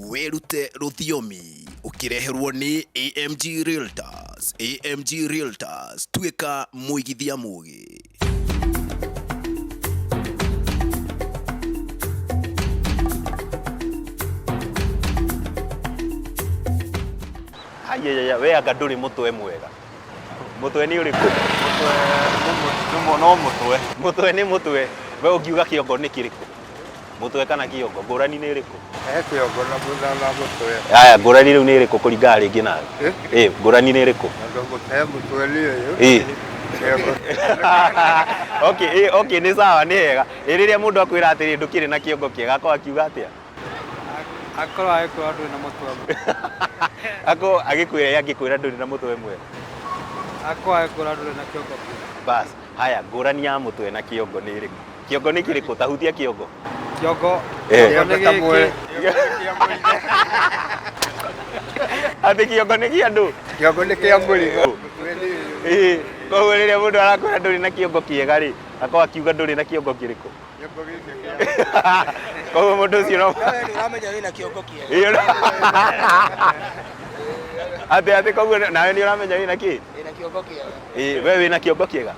Wĩrute rũthiomi ũkĩreherwo nĩ AMG Realtors. AMG Realtors, tuĩka mũigithia mũgĩ. Ayayaya, we anga ndũrĩ mũtwe mwega. Mũtwe nĩ ũrĩkũ? Mũtwe no mũtwe. Mũtwe nĩ mũtwe. We ũngiuga kĩongo nĩ kĩrĩkũ? Mũtwe kana kĩongo? Ngũrani nĩ ĩrĩkũ? He kĩongo na na mũtwe. Aya, ngũrani rĩu nĩ ĩrĩkũ kũringana rĩngĩ nawe? Eh? Ĩ, ngũrani nĩ ĩrĩkũ? Tondũ he mũtwe nĩ ũyũ. Ĩ. Kĩongo. Okay, ĩ, okay, nĩ sawa, nĩ hega. Ĩ, rĩrĩa mũndũ akwĩra atĩrĩ ndũkĩrĩ na kĩongo kĩega, akorwo akiuga atĩa? Akorwo agĩkwĩra ndũrĩ na mũtwe mwega. Akorwo agĩkwĩra, angĩkwĩra ndũrĩ na mũtwe mwega. Akorwo agĩkwĩra ndũrĩ na kĩongo kĩega. Bas, haya, ngũrani ya mũtwe na kĩongo nĩ ĩrĩkũ? Kĩongo nĩ kĩrĩkũ? Ta hutia kĩongo. Kĩongo. Eh. Kĩongo nĩ Kĩongo ta gĩkĩ. mwere. Atĩ kĩongo nĩ kĩa andũ? Kĩongo nĩ kĩa mũrigo. Mũtwe nĩ ũyũ. Ĩĩ, koguo rĩrĩa mũndũ arakwĩra ndũrĩ na kĩongo kĩega rĩ, akorwo akiuga ndũrĩ na kĩongo kĩrĩkũ? Kĩongo gĩkĩ kĩa. Koguo mũndũ ũcio no Nawe nĩ ũramenya wĩna kĩongo kĩega. Ĩĩ, atĩ koguo nawe nĩ ũramenya wĩna kĩ? Wĩna kĩongo kĩega. Ĩĩ, we wĩna kĩongo kĩega?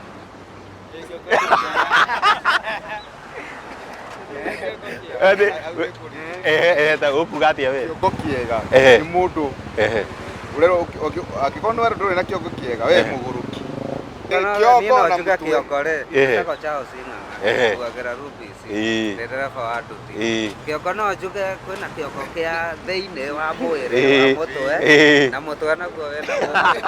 Atĩ, ehe, ehe, ta ũkuga atĩa we? Kĩongo kĩega Ehe. nĩ mũndũ Ehe. ũrerwo angĩkorwo nĩ werwo ndũrĩ na kĩongo kĩega we Ehe. mũgũrũki. Niĩ Kĩongo no na njuge mũtwe. kĩongo rĩ, Ehe. gĩtagwo Charles Ing'ang'a, Ehe. nguagĩra Rubis, Ĩĩ. ndĩ ndereba wa nduthi. Ĩĩ. Kĩongo no njuge kwĩna kĩongo kĩa thĩinĩ wa mwĩrĩ Ĩĩ. wa mũtwe Ĩĩ. na mũtwe naguo wĩna mũtwe.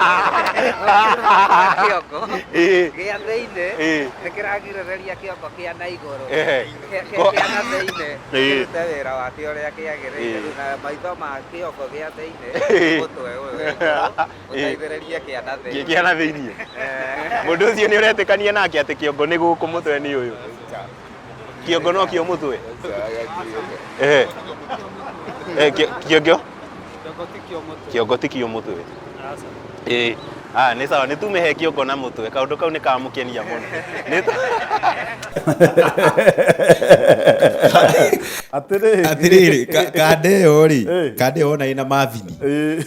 Kĩongo Ĩĩ. gĩa thĩinĩ Ĩĩ. nĩ kĩragirĩrĩria kĩongo kĩa na igũrũ Ehe. Kĩa na thĩinĩ Ĩĩ. kĩrute wĩra wakĩo ũrĩa kĩagĩrĩire. Ĩĩ. Rĩu na maitho ma kĩongo gĩa thĩinĩ Ĩĩ. mũtwe ũyũ wĩ igũrũ Ĩĩ. ũteithĩrĩrie kĩa na thĩinĩ. Kĩa na thĩinĩ. Mũndũ ũcio nĩ ũretĩkania nake atĩ kĩongo nĩ gũkũ mũtwe nĩ ũyũ. Kĩongo no kĩo mũtwe. Ehe. Eh, kĩongo? Kĩongo ti kĩo mũtwe. Ĩĩ. Ah, nĩ sawa, nĩ tume he kĩongo na mũtwe. Kaũndũ kau nĩ kamũkenia mũno. Nĩ Atĩrĩrĩ. Atĩrĩrĩ, kanda ĩyo rĩ, Eh. kanda ĩyo ona ĩna mavini. Ĩĩ.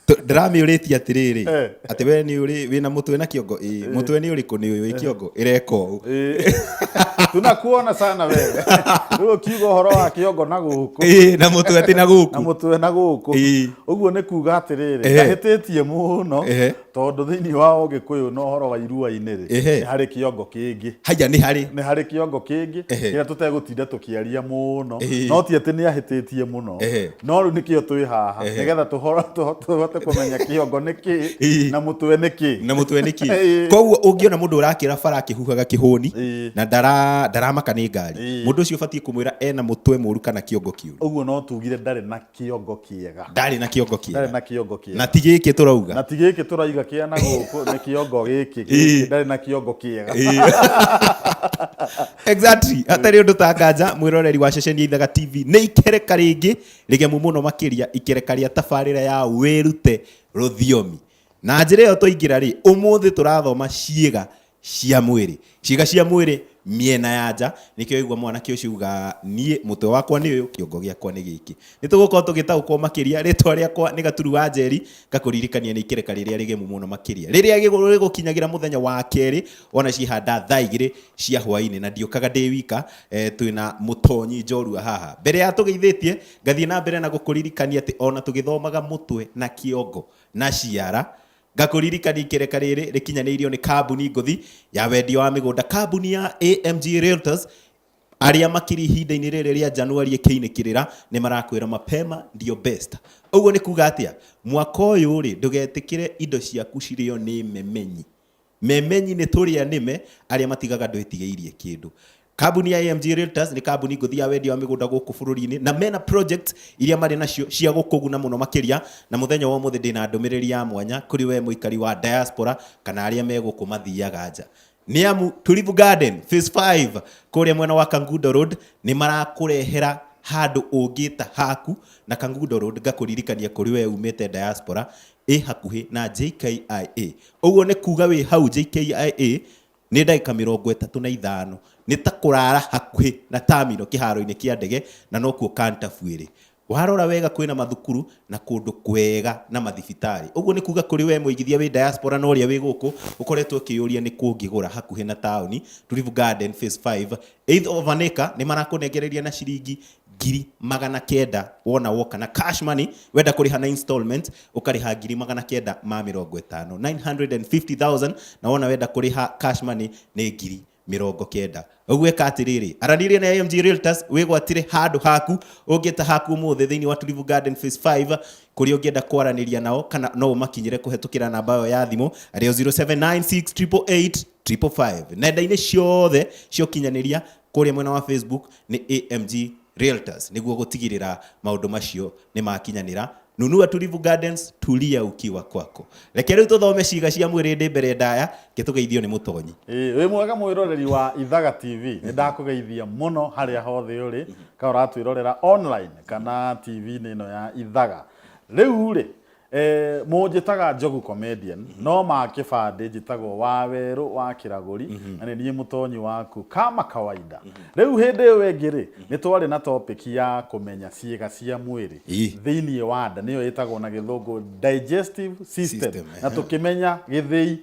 Ndĩramĩũrĩtie atĩrĩrĩ, Eh. atĩ we nĩ ũrĩ wĩna mũtwe na kĩongo? Ĩĩ. Mũtwe nĩ ũrĩkũ? Nĩ ũyũ. Ĩ kĩongo ĩreka ũũ. Ĩĩ. Tunakuona sana wewe. Rĩu ũkiuga ũhoro wa kĩongo na gũkũ. Ĩĩ, na mũtwe atĩ na Na gũkũ. mũtwe na gũkũ. Ĩĩ. Ũguo nĩ kuga atĩrĩrĩ, Ehe. ndahĩtĩtie mũno Ehe. tondũ thĩinĩ wa Ũgĩkũyũ na ũhoro wa irua-inĩ rĩ, Ehe. nĩ harĩ kĩongo kĩngĩ. Haiya, nĩ harĩ. Nĩ harĩ kĩongo kĩngĩ Ehe. kĩrĩa tũtegũtinda tũkĩaria mũno. Ĩĩ. No ti atĩ nĩ ahĩtĩtie mũno. Ehe. No rĩu nĩkĩo twĩ haha Ehe. nĩgetha tũhote kũmenya kĩongo nĩ kĩ Ĩĩ. na mũtwe nĩ kĩ. Na mũtwe nĩ kĩ. Ĩĩ. Koguo ũngĩona mũndũ ũrakĩra bara akĩhuhaga kĩhũni Ĩĩ. na ndaramaka nĩ ngari, Ĩĩ. mũndũ ũcio ũbatiĩ kũmwĩra ena mũtwe mũru kana kĩongo kĩũru. Ũguo no tugire ndarĩ na kĩongo kĩega. Ndarĩ na kĩongo kĩega. Ndarĩ na kĩongo kĩega. Na ti gĩkĩ tũrauga. Na ti gĩkĩ tũrauga kĩa na gũkũ, nĩ kĩongo gĩkĩ, Ĩĩ. gĩkĩ ndarĩ na kĩongo kĩega. Ĩĩ. Exactly. Hatarĩ ũndũ ta nganja, mwĩroreri wa ceceni ya Ithaga TV nĩ ikereka rĩngĩ rĩgemu mũno makĩria, ikereka rĩa tabarĩra ya wĩrute rũthiomi. Na njĩra ĩyo twaingĩra rĩ, ũmũthĩ tũrathoma ciĩga cia mwĩrĩ. Ciĩga cia mwĩrĩ mĩena ya nja, nĩkĩo waigua mwanake ũcio auga niĩ mũtwe wakwa nĩ ũyũ, kĩongo gĩakwa nĩ gĩkĩ. Nĩ tũgũkorwo tũgĩtaũkwo makĩria, rĩtwa rĩakwa nĩ Gaturu wa Njeri, ngakũririkania nĩ ikereka rĩrĩa rĩgemu mũno makĩria. Rĩrĩa rĩgũkinyagĩra mũthenya wa kerĩ, wona ciĩhanda thaa igĩrĩ cia hwainĩ, na ndiũkaga ndĩ wika, twĩna mũtonyi njorua haha. Mbere ya tũgeithĩtie, ngathiĩ na mbere na gũkũririkania atĩ ona tũgĩthomaga mũtwe na kĩongo na ciara, ngakũririkania ikereka rĩrĩ rĩkinyanĩirio nĩ kambuni ngũthi ya wendia wa mĩgũnda, kambuni ya AMG Realtors, arĩa makĩria ihinda-inĩ rĩrĩ rĩa Januari ĩkĩinĩkĩrĩra nĩ marakwĩra mapema ndio best. Ũguo nĩ kuga atĩa? Mwaka ũyũ rĩ, ndũgetĩkĩre indo ciaku cirĩo nĩ memenyi. Memenyi nĩ tũrĩa nĩme arĩa matigaga ndwĩtigĩirie kĩndũ. Kambuni ya AMG Realtors nĩ kambuni ngũthi ya wendia wa mĩgũnda gũkũ bũrũri-inĩ na mena projects iria marĩ nacio cia gũkũguna mũno makĩria, na mũthenya wa ũmũthĩ ndĩna ndũmĩrĩri ya mwanya kũrĩ we mũikari wa diaspora kana arĩa me gũkũ mathiaga nja. Nĩ amu Tulivu Garden Phase 5 kũrĩa mwena wa Kangundo Road nĩ marakũrehera handũ ũngĩta haku, na Kangundo Road ngakũririkania kũrĩ we umĩte diaspora ĩ hakuhĩ na JKIA. Ũguo nĩ kuga wĩ hau JKIA nĩ ndagĩka 35, nĩ ta kũrara hakuhĩ na terminal kĩharo-inĩ kĩa ndege na nokuo Kantafu ĩrĩ. Warora wega kwĩna mathukuru na kũndũ kwega na mathibitarĩ. Ũguo nĩ kuga kũrĩ we mũigithia wĩ diaspora na ũrĩa wĩ gũkũ ũkoretwo ũkĩyũria nĩ kũ ũngĩgũra hakuhĩ na taũni, Tulivu Garden Phase 5, eighth of an acre nĩ marakũnengereria na ciringi 900,000 wona woka na cash money, wenda kũrĩha na installment ũkarĩha 950,000, 950,000, na wona wenda kũrĩha cash money nĩ 90,000. Ũguo ĩka atĩrĩrĩ, aranĩria na AMG Realtors wĩgwatĩre handũ haku ũngĩta haku ũmũthĩ thĩinĩ wa Tulivu Garden Phase 5, kũrĩa ũngĩenda kwaranĩria nao kana no ũmakinyĩre kũhetũkĩra namba yao ya thimũ arĩo 0796 888 555. Nenda-inĩ ciothe cia ũkinyanĩria kũrĩa mwena wa Facebook nĩ AMG Realtors, nĩguo gũtigĩrĩra maũndũ macio nĩ makinyanĩra. Nunua Tulivu Gardens, tulia ukiwa kwako. Reke rĩu tũthome ciĩga cia mwĩrĩ ndĩ mbere ndaya ngĩtũgeithio nĩ mũtonyi. Ĩĩ, wĩ mwega mwĩroreri wa Ithaga TV, nĩ ndakũgeithia mũno harĩa hothe ũrĩ, ka ũratwĩrorera online kana TV-inĩ ĩno ya Ithaga. Rĩu rĩ, mũnjĩtaga Njogu Comedian, no ma kĩbandĩ njĩtagwo Wawerũ wa Kĩragũri, na nĩ niĩ mũtonyi waku kama kawaida. Rĩu hĩndĩ ĩyo ĩngĩ rĩ, nĩ twarĩ na topic ya kũmenya ciĩga cia mwĩrĩ thĩinĩ wa nda, nĩyo ĩtagwo na gĩthũngũ digestive system, System, na tũkĩmenya gĩthĩi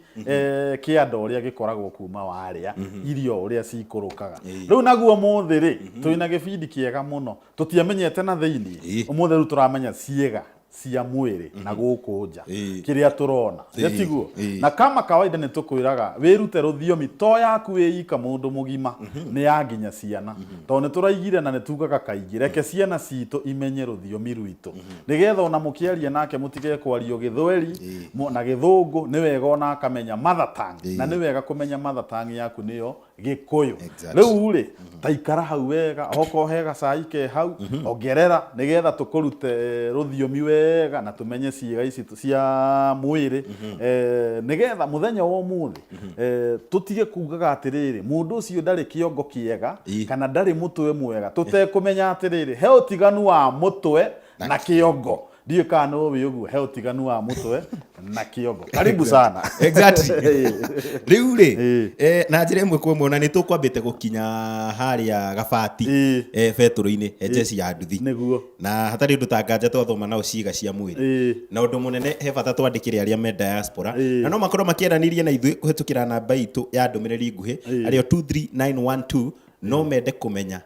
kĩa nda ũrĩa gĩkoragwo kuma warĩa irio ũrĩa cikũrũkaga. Rĩu naguo mũthĩ rĩ, twĩna gĩbindi kĩega mũno tũtiamenyete na thĩinĩ. Ũmũthĩ rĩu tũramenya ciĩga cia mwĩrĩ na gũkũ nja, kĩrĩa tũrona tiguo. Na kama kawaida nĩ tũkwĩraga wĩrute rũthiomi to yaku wĩ ika mũndũ mũgima, nĩ ya nginya ciana, tondũ nĩ tũraigire na nĩ tugaga kaingĩ reke ciana citũ imenye rũthiomi rwitũ, nĩgetha ona mũkĩaria nake mũtige kwario gĩthweri na gĩthũngũ. Nĩ wega ona akamenya mother tongue, na nĩ wega kũmenya mother tongue yaku nĩyo Gĩkũyũ. Rĩu rĩ, ta ikara hau wega, okorwo he gacai ke hau ongerera, nĩgetha tũkũrute rũthiomi wega na tũmenye ciĩga ici cia mwĩrĩ, nĩgetha mũthenya wa ũmũthĩ tũtige kugaga atĩrĩrĩ, mũndũ ũcio ndarĩ kĩongo kĩega kana ndarĩ mũtwe mwega, tũtekũmenya atĩrĩrĩ, he ũtiganu wa mũtwe na kĩongo. Ndiũĩ kana nĩ ũĩ ũguo, he ũtiganu wa mũtwe na kĩongo. Karibu sana. Exactly. Rĩu rĩ, na njĩra ĩmwe kwa ĩmwe ona nĩ tũkwambĩte gũkinya harĩa gabati betũrũ-inĩ he njeci ya nduthi. Na hatarĩ ũndũ ta nganja twathoma nao ciĩga cia mwĩrĩ. Na ũndũ mũnene he bata twandĩkĩre arĩa me diaspora na no makorwo makĩaranĩria na ithuĩ kũhetũkĩra namba itũ ya ndũmĩrĩri nguhĩ arĩo 23912, no mende kũmenya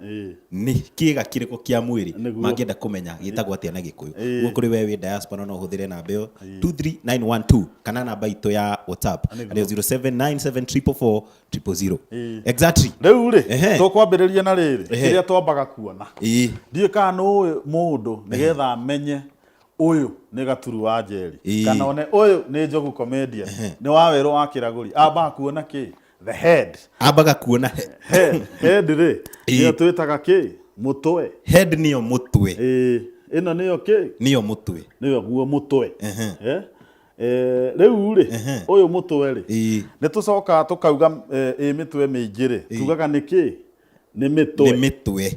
nĩ kĩga kĩrĩkũ kĩa mwĩrĩ mangĩenda kũmenya gĩtagwo atĩa na Gĩkũyũ. Ũguo kũrĩ we wĩ diaspora no ũhũthĩre namba ĩyo 23912 kana namba itũ ya WhatsApp arĩo 0797444000. Exactly. Rĩu rĩ, tũkwambĩrĩria na rĩrĩ, kĩrĩa twambaga kuona. Ndiũĩ kana nĩ ũĩ mũndũ nĩgetha amenye ũyũ nĩ Gaturu wa Njeri kana one ũyũ nĩ Njogu Comedian, nĩ Wawerũ wa Kĩragũri, ambaga kuona kĩ? The head. Ambaga kuona head. Head rĩ, nĩyo twĩtaga kĩ? Mũtwe. Head nĩyo mũtwe. Ĩĩ, ĩno nĩyo kĩ? Nĩyo mũtwe. Nĩyo guo mũtwe. Rĩu rĩ, ũyũ mũtwe rĩ, nĩ tũcokaga tũkauga ĩ mĩtwe mĩingĩ rĩ, tugaga nĩ kĩ? Nĩ mĩtwe. Nĩ mĩtwe.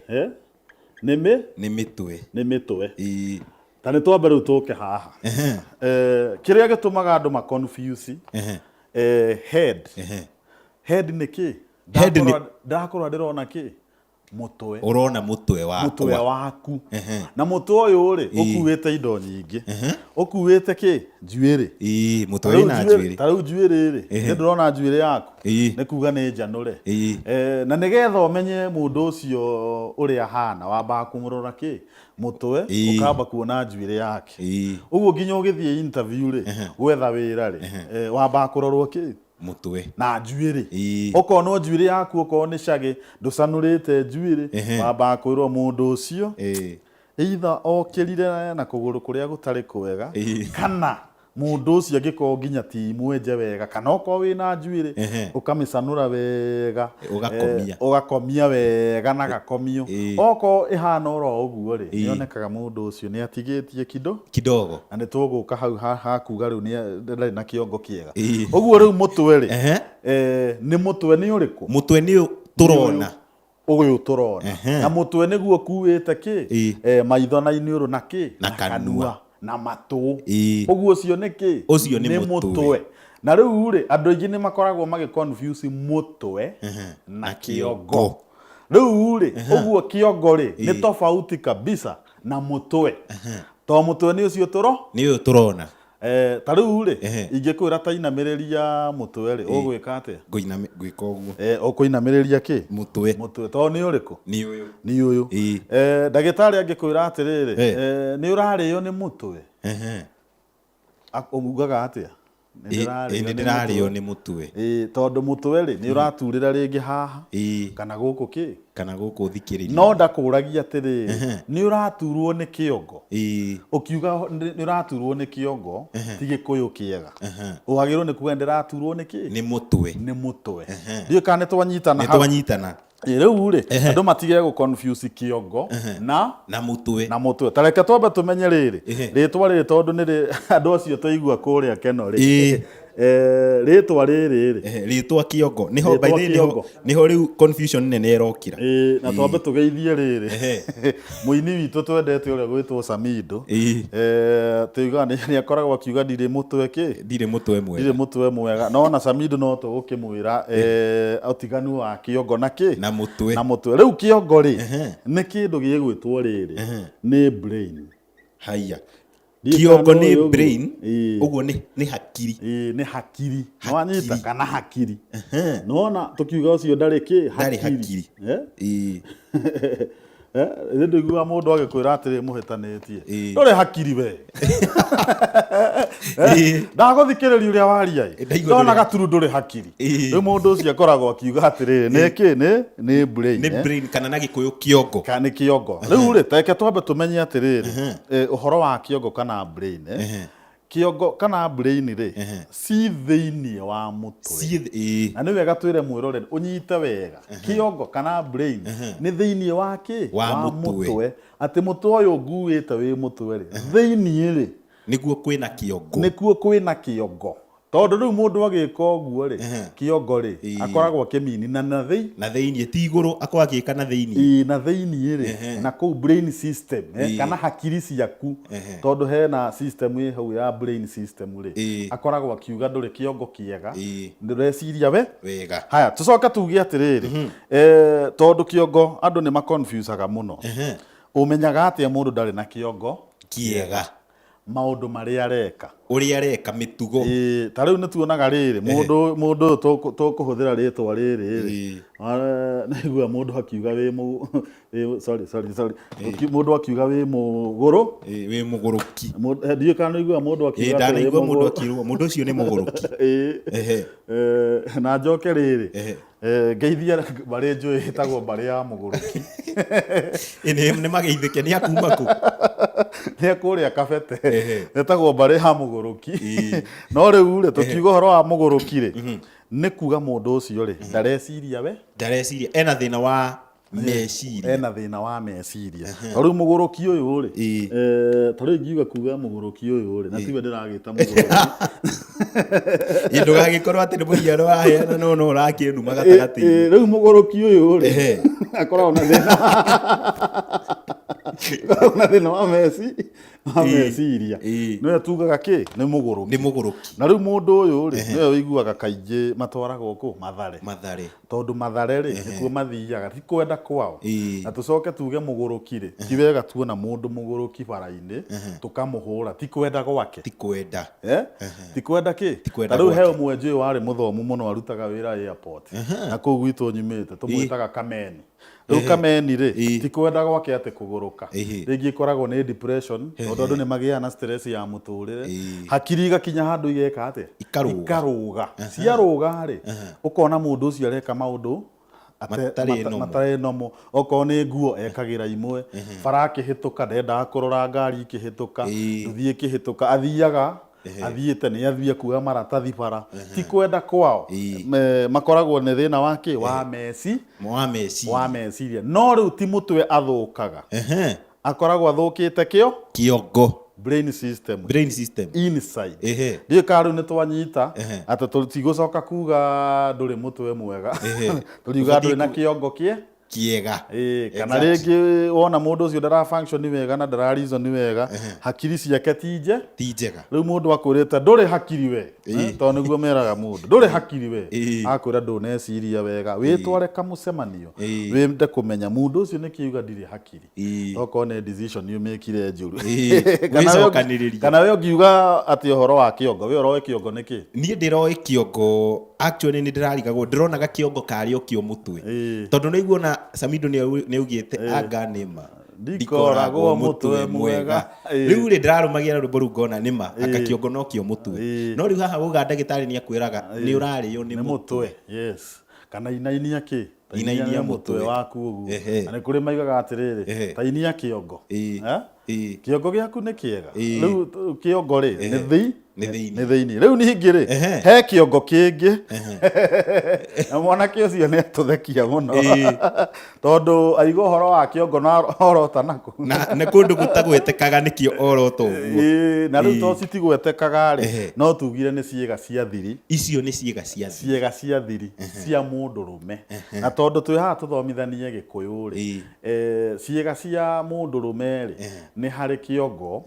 Nĩ mĩ? Nĩ mĩtwe. Nĩ mĩtwe. Ta nĩ twambe rĩu tũke haha. Kĩrĩa gĩtũmaga andũ ma confuse head. Head nĩ kĩ? Head nĩ Ndakorwo ndĩrona kĩ? Mũtwe. Ũrona mũtwe wakwa. Mũtwe waku. Na mũtwe ũyũ rĩ, ũkuĩte indo nyingĩ. Ũkuĩte kĩ? Njuĩrĩ. Ĩĩ, mũtwe wĩna njuĩrĩ. Ta rĩu njuĩrĩ rĩ, nĩ ndĩrona njuĩrĩ yaku. Nĩ kuga nĩ njanũre. Na nĩgetha ũmenye mũndũ ũcio ũrĩa ahana, wambaga kũmũrora kĩ? Mũtwe, ũkamba kuona njuĩrĩ yake. Ũguo nginya ũgĩthiĩ interview rĩ, gwetha wĩra rĩ, wambaga kũrorwo kĩ? Mũtwe. Na njuĩrĩ. Okorwo no njuĩrĩ yaku, okorwo nĩ cagĩ, ndũcanũrĩte njuĩrĩ, wambaga kwĩrwo mũndũ ũcio either okĩrire na kũgũrũ kũrĩa gũtarĩ kwega, kana mũndũ ũcio angĩkorwo nginya ti mwenje wega, kana okorwo wĩna njuĩrĩ ũkamĩcanũra wega, Ũgakomia. Ũgakomia wega na gakomio. Okorwo ĩhana oro ũguo rĩ, nĩonekaga mũndũ ũcio nĩ atigĩtie kido kidogo, na nĩ tũgũka hau hakuga rĩu nĩ ndarĩ na kĩongo kĩega. Ũguo rĩu mũtwe rĩ, nĩ mũtwe nĩ ũrĩkũ? Mũtwe nĩ tũrona. Ũyũ tũrona. Na mũtwe nĩguo ũkuĩte kĩ? Maitho na iniũrũ na kĩ? Na kanua. Na matũ. Ũguo ũcio nĩ kĩ? Ũcio nĩ Nĩ mũtwe. mũtwe. Na rĩu rĩ, andũ aingĩ nĩ makoragwo magĩ confuse mũtwe na Na kĩongo. kĩongo. Rĩu rĩ, ũguo kĩongo rĩ, nĩ tofauti kabisa Na mũtwe, to mũtwe nĩ ũcio tũro Nĩ ũyũ tũrona. Ta rĩu rĩ, ingĩkwĩra ta inamĩrĩria mũtwe rĩ, ũgwĩka atĩa? Ngwĩka ũguo. Ũkũinamĩrĩria kĩ? Mũtwe. Mũtwe, tondũ nĩ ũrĩkũ? Nĩ ũyũ. Nĩ ũyũ. Ndagĩtarĩ angĩkwĩra atĩrĩrĩ, nĩ ũrarĩo nĩ mũtwe, ugaga atĩa? Nĩ Nĩ ndĩrarĩo nĩ mũtwe. Ĩĩ, tondũ mũtwe rĩ, nĩ ũraturĩra rĩngĩ haha kana gũkũ kĩ, Kana gũkũ thikĩrĩria. No ndakũragia atĩrĩrĩ, nĩ ũraturwo nĩ kĩongo? Ũkiuga nĩ ũraturwo nĩ kĩongo, ti Gĩkũyũ kĩega. Wagĩrĩirwo nĩ kuga ndĩraturwo nĩ kĩ? Nĩ mũtwe. Nĩ mũtwe. Ndiũĩ kana nĩ twanyitana Nĩ hau. twanyitana. Ĩ, rĩu rĩ, andũ matige gũ confuse kĩongo na Na mũtwe. Na mũtwe. Ta reke twambe tũmenye rĩrĩ, rĩtwa rĩrĩ, tondũ nĩ andũ acio twaigua kũrĩa Keno rĩ, rĩtwa rĩrĩ rĩ, Rĩtwa kĩongo nĩho Rĩtwa by the way, nĩho kĩongo. Nĩho rĩu confusion nene ĩrokĩra. Ĩ, na twambe tũgeithie rĩrĩ mũini witũ twendete ũrĩa gwĩtwo Samido. Tuigaga nĩ akoragwo akiuga ndirĩ mũtwe kĩ? Ndirĩ mũtwe mwega. Ndirĩ mũtwe mwega, no ona Samido no tũgũkĩmwĩra ũtiganu wa kĩongo na kĩ? Na mũtwe. Na mũtwe. Rĩu kĩongo rĩ, nĩ kĩndũ gĩgwĩtwo rĩrĩ, nĩ brain. Haya. Ndiũĩ Kĩongo kana nĩ ũyũ ũguo. brain. Ĩĩ. Ũguo nĩ hakiri. Ĩĩ, nĩ hakiri. Nĩwanyita? Hakiri. Kana hakiri. Nĩwona tũkiuga ũcio ndarĩ kĩ? Ndarĩ hakiri. Eh? Nĩ ndũiguaga mũndũ agĩkwĩra atĩrĩ mũhĩtanĩtie, "Ndũrĩ hakiri we." "Ndagũthikĩrĩria ũrĩa waria ĩ, Ndaigua ndona ndũrĩ gaturu ndũrĩ hakiri." Rĩu mũndũ ũcio akoragwo akiuga atĩrĩrĩ, nĩ kĩ? Nĩ brain. Nĩ brain, kana na Gĩkũyũ kĩongo. Kana nĩ kĩongo. Rĩu rĩ, reke twambe tũmenye atĩrĩrĩ, ũhoro wa kĩongo kana brain. Kĩongo kana brain rĩ, ci thĩinĩ wa mũtwe. Na nĩ wega twĩre mwĩroreri ũnyite wega, kĩongo kana brain nĩ thĩinĩ wa kĩ? Wa mũtwe. Mũtwe. Atĩ mũtwe ũyũ nguĩte wĩ mũtwe rĩ, thĩinĩ rĩ, Nĩguo kwĩna kĩongo. Nĩkuo kwĩna kĩongo, tondũ rĩu mũndũ agĩka ũguo rĩ, kĩongo rĩ, akoragwo akĩmini na thĩi Na thĩinĩ, ti igũrũ, akoragwo agĩka na thĩinĩ. Ĩĩ, na thĩinĩ rĩ, na kũu brain system, kana hakiri ciaku, tondũ hena system ĩ hau ya brain system rĩ, akoragwo akiuga ndũrĩ kĩongo kĩega, ndũreciria we Wega. Haya, tũcoke tuge atĩrĩrĩ, tondũ kĩongo andũ nĩ maconfusaga mũno, ũmenyaga atĩa mũndũ ndarĩ na kĩongo kĩega? Maũndũ marĩa areka. Ũrĩa areka, mĩtugo. Ĩĩ, ta rĩu nĩ tuonaga rĩrĩ, mũndũ ũyũ tũkũhũthĩra rĩtwa rĩrĩ rĩ, naigua mũndũ akiuga wĩ mũ wĩ- sorry, sorry, sorry. Mũndũ akiuga wĩ mũgũrũ. Ĩĩ, wĩ mũgũrũki. Ndiũĩ kana nĩũiguaga mũndũ akiuga atĩ wĩ Ndanaigua mũndũ mũgũrũ. akĩrwo mũndũ ũcio nĩ mũgũrũki. Ĩĩ. Na njoke rĩrĩ, ngeithie mbarĩ njũĩ ĩtagwo mbarĩ ya mũgũrũki. Ĩ, nĩ mageithĩke, nĩ akuma kũ? Nĩ kũrĩa Kabete. Ĩtagwo mbarĩ ya mũgũrũki. No rĩu rĩ, tũkiuga ũhoro wa mũgũrũki rĩ, nĩ kuga mũndũ ũcio rĩ, ndareciria we. Ndareciria, ena thĩna wa meciria. Ena thĩna wa meciria. Ta rĩu mũgũrũki ũyũ rĩ, ta rĩu ingiuga kuga mũgũrũki ũyũ rĩ, na tiwe ndĩragĩta mũgũrũki. Ĩ, ndũgagĩkorwo atĩ nĩ mũhiano waheana no ũrakĩnuma gatagatĩ-inĩ. Rĩu mũgũrũki ũyũ rĩ, akoragwo na thĩna, akoragwo na thĩna wa meciria. Nĩwe tugaga kĩ? Nĩ mũgũrũki. Nĩ mũgũrũki. Na rĩu mũndũ ũyũ rĩ, nĩwe ũiguaga kaingĩ matwaragwo kũ? Mathare. Mathare. Tondũ Mathare rĩ, nĩkuo mathiaga, ti kwenda kwao. Na tũcoke tuge mũgũrũki rĩ, ti wega tuona mũndũ mũgũrũki bara-inĩ tũkamũhũra, ti kwenda gwake. Ti kwenda. Ti kwenda kĩ? Ti kwenda Ta rĩu he gwake. ũmwe njũĩ warĩ mũthomu mũno, arutaga wĩra airport na kũu gwitũ nyumĩte, tũmwĩtaga Kameni. Rĩu Kameni rĩ, ti kwenda gwake atĩ kũgũrũka. Rĩngĩ ĩkoragwo nĩ depression, tondũ andũ nĩ magĩaga na stress ya mũtũrĩre. Hakiri igakinya handũ igeka atĩa? Ikarũga. Ikarũga. Ciarũga rĩ, ũkona mũndũ ũcio areka maũndũ Matarĩ normal. Matarĩ normal. Okorwo nĩ nguo ekagĩra imwe, bara akĩhĩtũka ndendaga kũrora ngari ikĩhĩtũka, nduthi ĩkĩhĩtũka, athiaga athiĩte nĩ athiĩ kuoya maratathi bara, ti kwenda kwao. Makoragwo nĩ thĩna wa kĩ? Wa meci Wa meciria. Wa meciria. No rĩu ti mũtwe athũkaga, akoragwo athũkĩte kĩo Kĩongo. Brain system. Brain system. Inside. Ndiũĩ kana rĩu nĩ twanyita atĩ tũtigũcoka kuga ndũrĩ mũtwe mwega, tũriuga ndũrĩ na kĩongo kĩe. Kĩega. Ĩĩ, kana rĩngĩ wona mũndũ ũcio ndara function wega na ndara reason wega, hakiri ciake ti nje Ti njega. Rĩu mũndũ akwĩrĩte ndũrĩ hakiri we, tondũ nĩguo meraga mũndũ ndũrĩ hakiri we, akwĩra ndũneciria wega, wĩtware kamũcemanio, wende kũmenya mũndũ ũcio nĩkĩ auga ndirĩ hakiri. Okorwo nĩ decision ũmĩkire njũru. Kana we Wĩcokanĩrĩrie. Kana we ũngiuga atĩ ũhoro wa kĩongo, we ũroĩ kĩongo nĩ kĩ? Niĩ ndĩroĩ kĩongo, actually nĩ ndĩrarigagwo, ndĩronaga kĩongo karĩ o kĩo mũtwe, tondũ nĩ iguona Samido nĩ augĩte anga nĩma Ndikoragwo mũtwe mwega. Rĩu rĩ, ndĩrarũmagia rwĩmbo rũu ngona nĩma anga kĩongo no kĩo mũtwe. No rĩu haha uga ndagĩtarĩ nĩ akwĩraga nĩ ũrarĩo nĩ nĩ mũtwe. Mũtwe, yes. Kana inainia kĩ? Ta Inainia inia mũtwe. Mũtwe waku ũguo. Na nĩ kũrĩ maigaga atĩrĩrĩ, ta inia kĩongo. Eh? Kĩongo gĩaku nĩ kĩega. Rĩu kĩongo rĩ, nĩ thĩ Nĩ thĩinĩ. Nĩ thĩinĩ. Rĩu ningĩ rĩ, he kĩongo kĩngĩ, na mwanake ũcio nĩ atũthekia mũno, tondũ aiga ũhoro wa kĩongo na orota naku. Na nĩ kũndũ gũtagwetekaga nĩkĩo orota ũguo. Ĩĩ, na rĩu to citigwetekaga rĩ, no tugire nĩ ciĩga cia thiri. Icio nĩ ciĩga cia thiri. Ciĩga cia thiri cia mũndũrũme, na tondũ twĩ haha tũthomithanie gĩkũyũ rĩ, ciĩga cia mũndũrũme rĩ, nĩ harĩ kĩongo,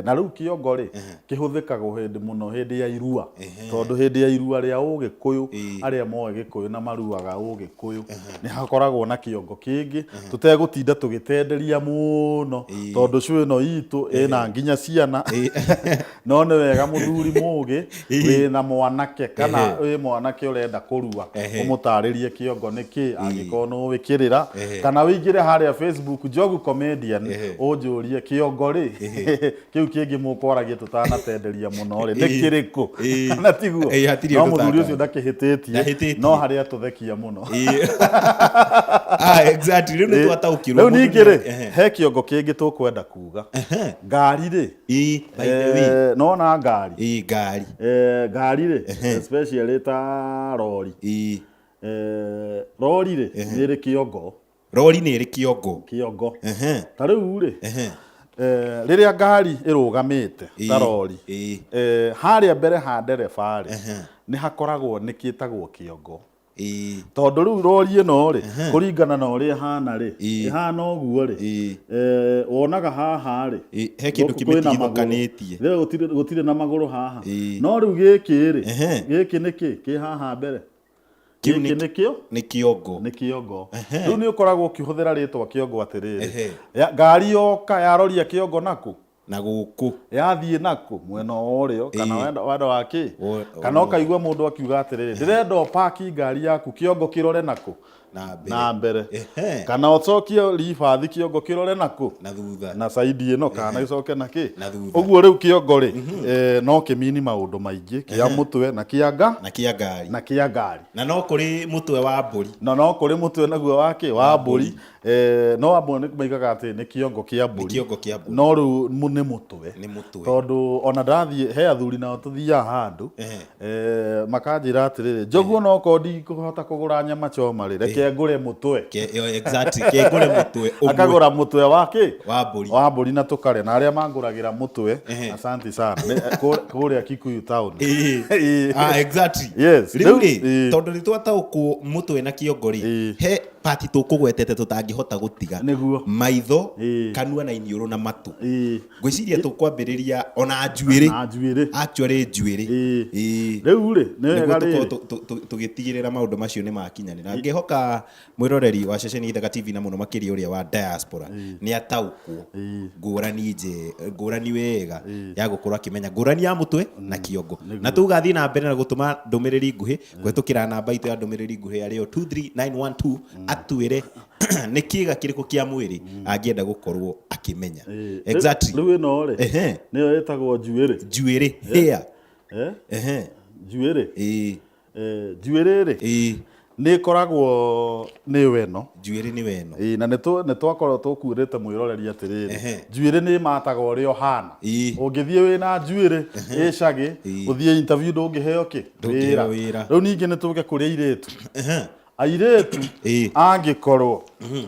na rĩu kĩongo rĩ, kĩhũthĩkagwo hĩndĩ mũno hĩndĩ ya irua, tondũ hĩndĩ ya irua rĩa ũgĩkũyũ, arĩa moĩ gĩkũyũ na maruaga ũgĩkũyũ, nĩ hakoragwo na kĩongo kĩngĩ tũtegũtinda tũgĩtenderia mũno, tondũ cũ ĩno itũ ĩna nginya ciana. No nĩ wega mũthuri mũgĩ wĩna mwanake kana wĩ mwanake ũrenda kũrua, ũmũtarĩrie kĩongo nĩ kĩ, angĩkorwo nĩ ũĩ kĩrĩra, kana wĩingĩre harĩa Facebook Njogu Comedian, ũnjũrie kĩongo rĩ, kĩu kĩngĩ mũkwaragia tũtanatenderia mũno rĩ, nĩ kĩrĩkũ? Kana tiguo? Ĩĩ, hatirĩ No ũndũ mũthuri ũcio ũtakaga. ndakĩhĩtĩtie. Ndahĩtĩtie. No harĩa tũthekia mũno. Ah, exactly, rĩu nĩ twataũkĩrwo. Rĩu Mũndũ ningĩ rĩ, he kĩongo kĩngĩ tũkwenda kuga, ngari rĩ. Ĩĩ, by the way. Nona ngari. Ĩĩ, ngari. Ngari rĩ, especially ta rori. Rori rĩ, nĩ ĩrĩ kĩongo. Rori nĩ ĩrĩ kĩongo. Kĩongo. Ta rĩu rĩ, rĩrĩa ngari ĩrũgamĩte ta rori, harĩa mbere ha ndereba rĩ, nĩ hakoragwo nĩ kĩtagwo kĩongo, tondũ rĩu rori ĩno rĩ, kũringana na ũrĩa ĩhana rĩ, ĩhana ũguo rĩ, wonaga haha rĩ, He kĩndũ gũkũ kwĩna magũrũ. kĩmĩtigithũkanĩtie. Rĩu gũtirĩ na magũrũ haha, no rĩu gĩkĩ rĩ, gĩkĩ nĩ kĩ kĩ haha mbere? Kĩu Gĩkĩ nĩ kĩo nĩ kĩongo. Nĩ kĩongo. Rĩu nĩ ũkoragwo ũkĩhũthĩra rĩtwa kĩongo atĩrĩrĩ, ngari yoka yaroria kĩongo nakũ? Na gũkũ. Yathiĩ nakũ? Mwena wa ũrĩo kana wenda wa kĩ, kana ũkaigua mũndũ akiuga atĩrĩrĩ, ndĩrenda ũpaki ngari yaku kĩongo kĩrore nakũ? Na mbere. Na mbere. Kana ũcokie ribathi kĩongo kĩrore nakũ? Na thutha. Na saidi ĩno, kana gĩcoke na kĩ? Na thutha. Ũguo rĩu kĩongo rĩ, no kĩmini maũndũ maingĩ, kĩa mũtwe na kĩa nga Na kĩa ngari. Na kĩa ngari. Na no kũrĩ mũtwe wa mbũri. Na no kũrĩ mũtwe naguo wa kĩ? Wa mbũri. No amwe nĩ maigaga atĩ nĩ kĩongo kĩa mbũri. Kĩongo kĩa mbũri. No rĩu nĩ mũtwe. Nĩ mũtwe. Tondũ ona ndathiĩ he athuri nao tũthiaga handũ, makanjĩra atĩrĩrĩ, Njogu, ona okorwo ndikũhota kũgũra nyama choma rĩ, reke ngũre mũtwe. Yo, exactly, ke ngũre mũtwe ũmwe. Akagũra mũtwe wa kĩ? Wa mbũri. Wa mbũri, na tũkarĩa. Na arĩa mangũragĩra mũtwe, asante sana. Kũrĩa Kikuyu town. Ah, exactly. Yes. Rĩu rĩ, tondũ nĩ twataũkwo mũtwe na kĩongo rĩ, he pati tũkũgwetete tũtangĩhota gũtiga. Nĩguo. Maitho, kanua na iniũrũ na matũ. Ngwĩciria tũkwambĩrĩria ona njuĩrĩ. Na njuĩrĩ. Actually njuĩrĩ. Rĩu rĩ, nĩ wega Nĩguo rĩrĩ. tũkorwo tũgĩtigĩrĩra maũndũ macio nĩ makinyanĩra. Ngĩhoka mwĩroreri wa ceceni Ithaka TV na mũno makĩria ũrĩa wa diaspora nĩ ataũkwo ngũrani nje ngũrani wega ya gũkorwo akĩmenya ngũrani ya mũtwe na kĩongo, na tũgathiĩ na mbere na gũtũma ndũmĩrĩri nguhĩ kũhetũkĩra namba itũ ya ndũmĩrĩri nguhĩ arĩyo 23912, atwĩre nĩ kĩga kĩrĩkũ kĩa mwĩrĩ angĩenda gũkorwo akĩmenya. Exactly. Rĩu ĩno rĩ, nĩyo ĩtagwo njuĩrĩ. Njuĩrĩ, hair. Njuĩrĩ. Njuĩrĩ rĩ, nĩ ĩkoragwo nĩyo ĩno. Njuĩrĩ nĩ weno. Ĩĩ, na nĩ twakorwo tũkuĩrĩte mwĩroreri atĩrĩrĩ, njuĩrĩ nĩ ĩmataga ũrĩa ũhana. Ũngĩthiĩ wĩna njuĩrĩ ĩcagĩ, ũthiĩ interview, ndũngĩheo kĩ? Ndũngĩheo wĩra. Rĩu ningĩ nĩ tũke kũrĩ airĩtu. Airĩtu, Ĩĩ. angĩkorwo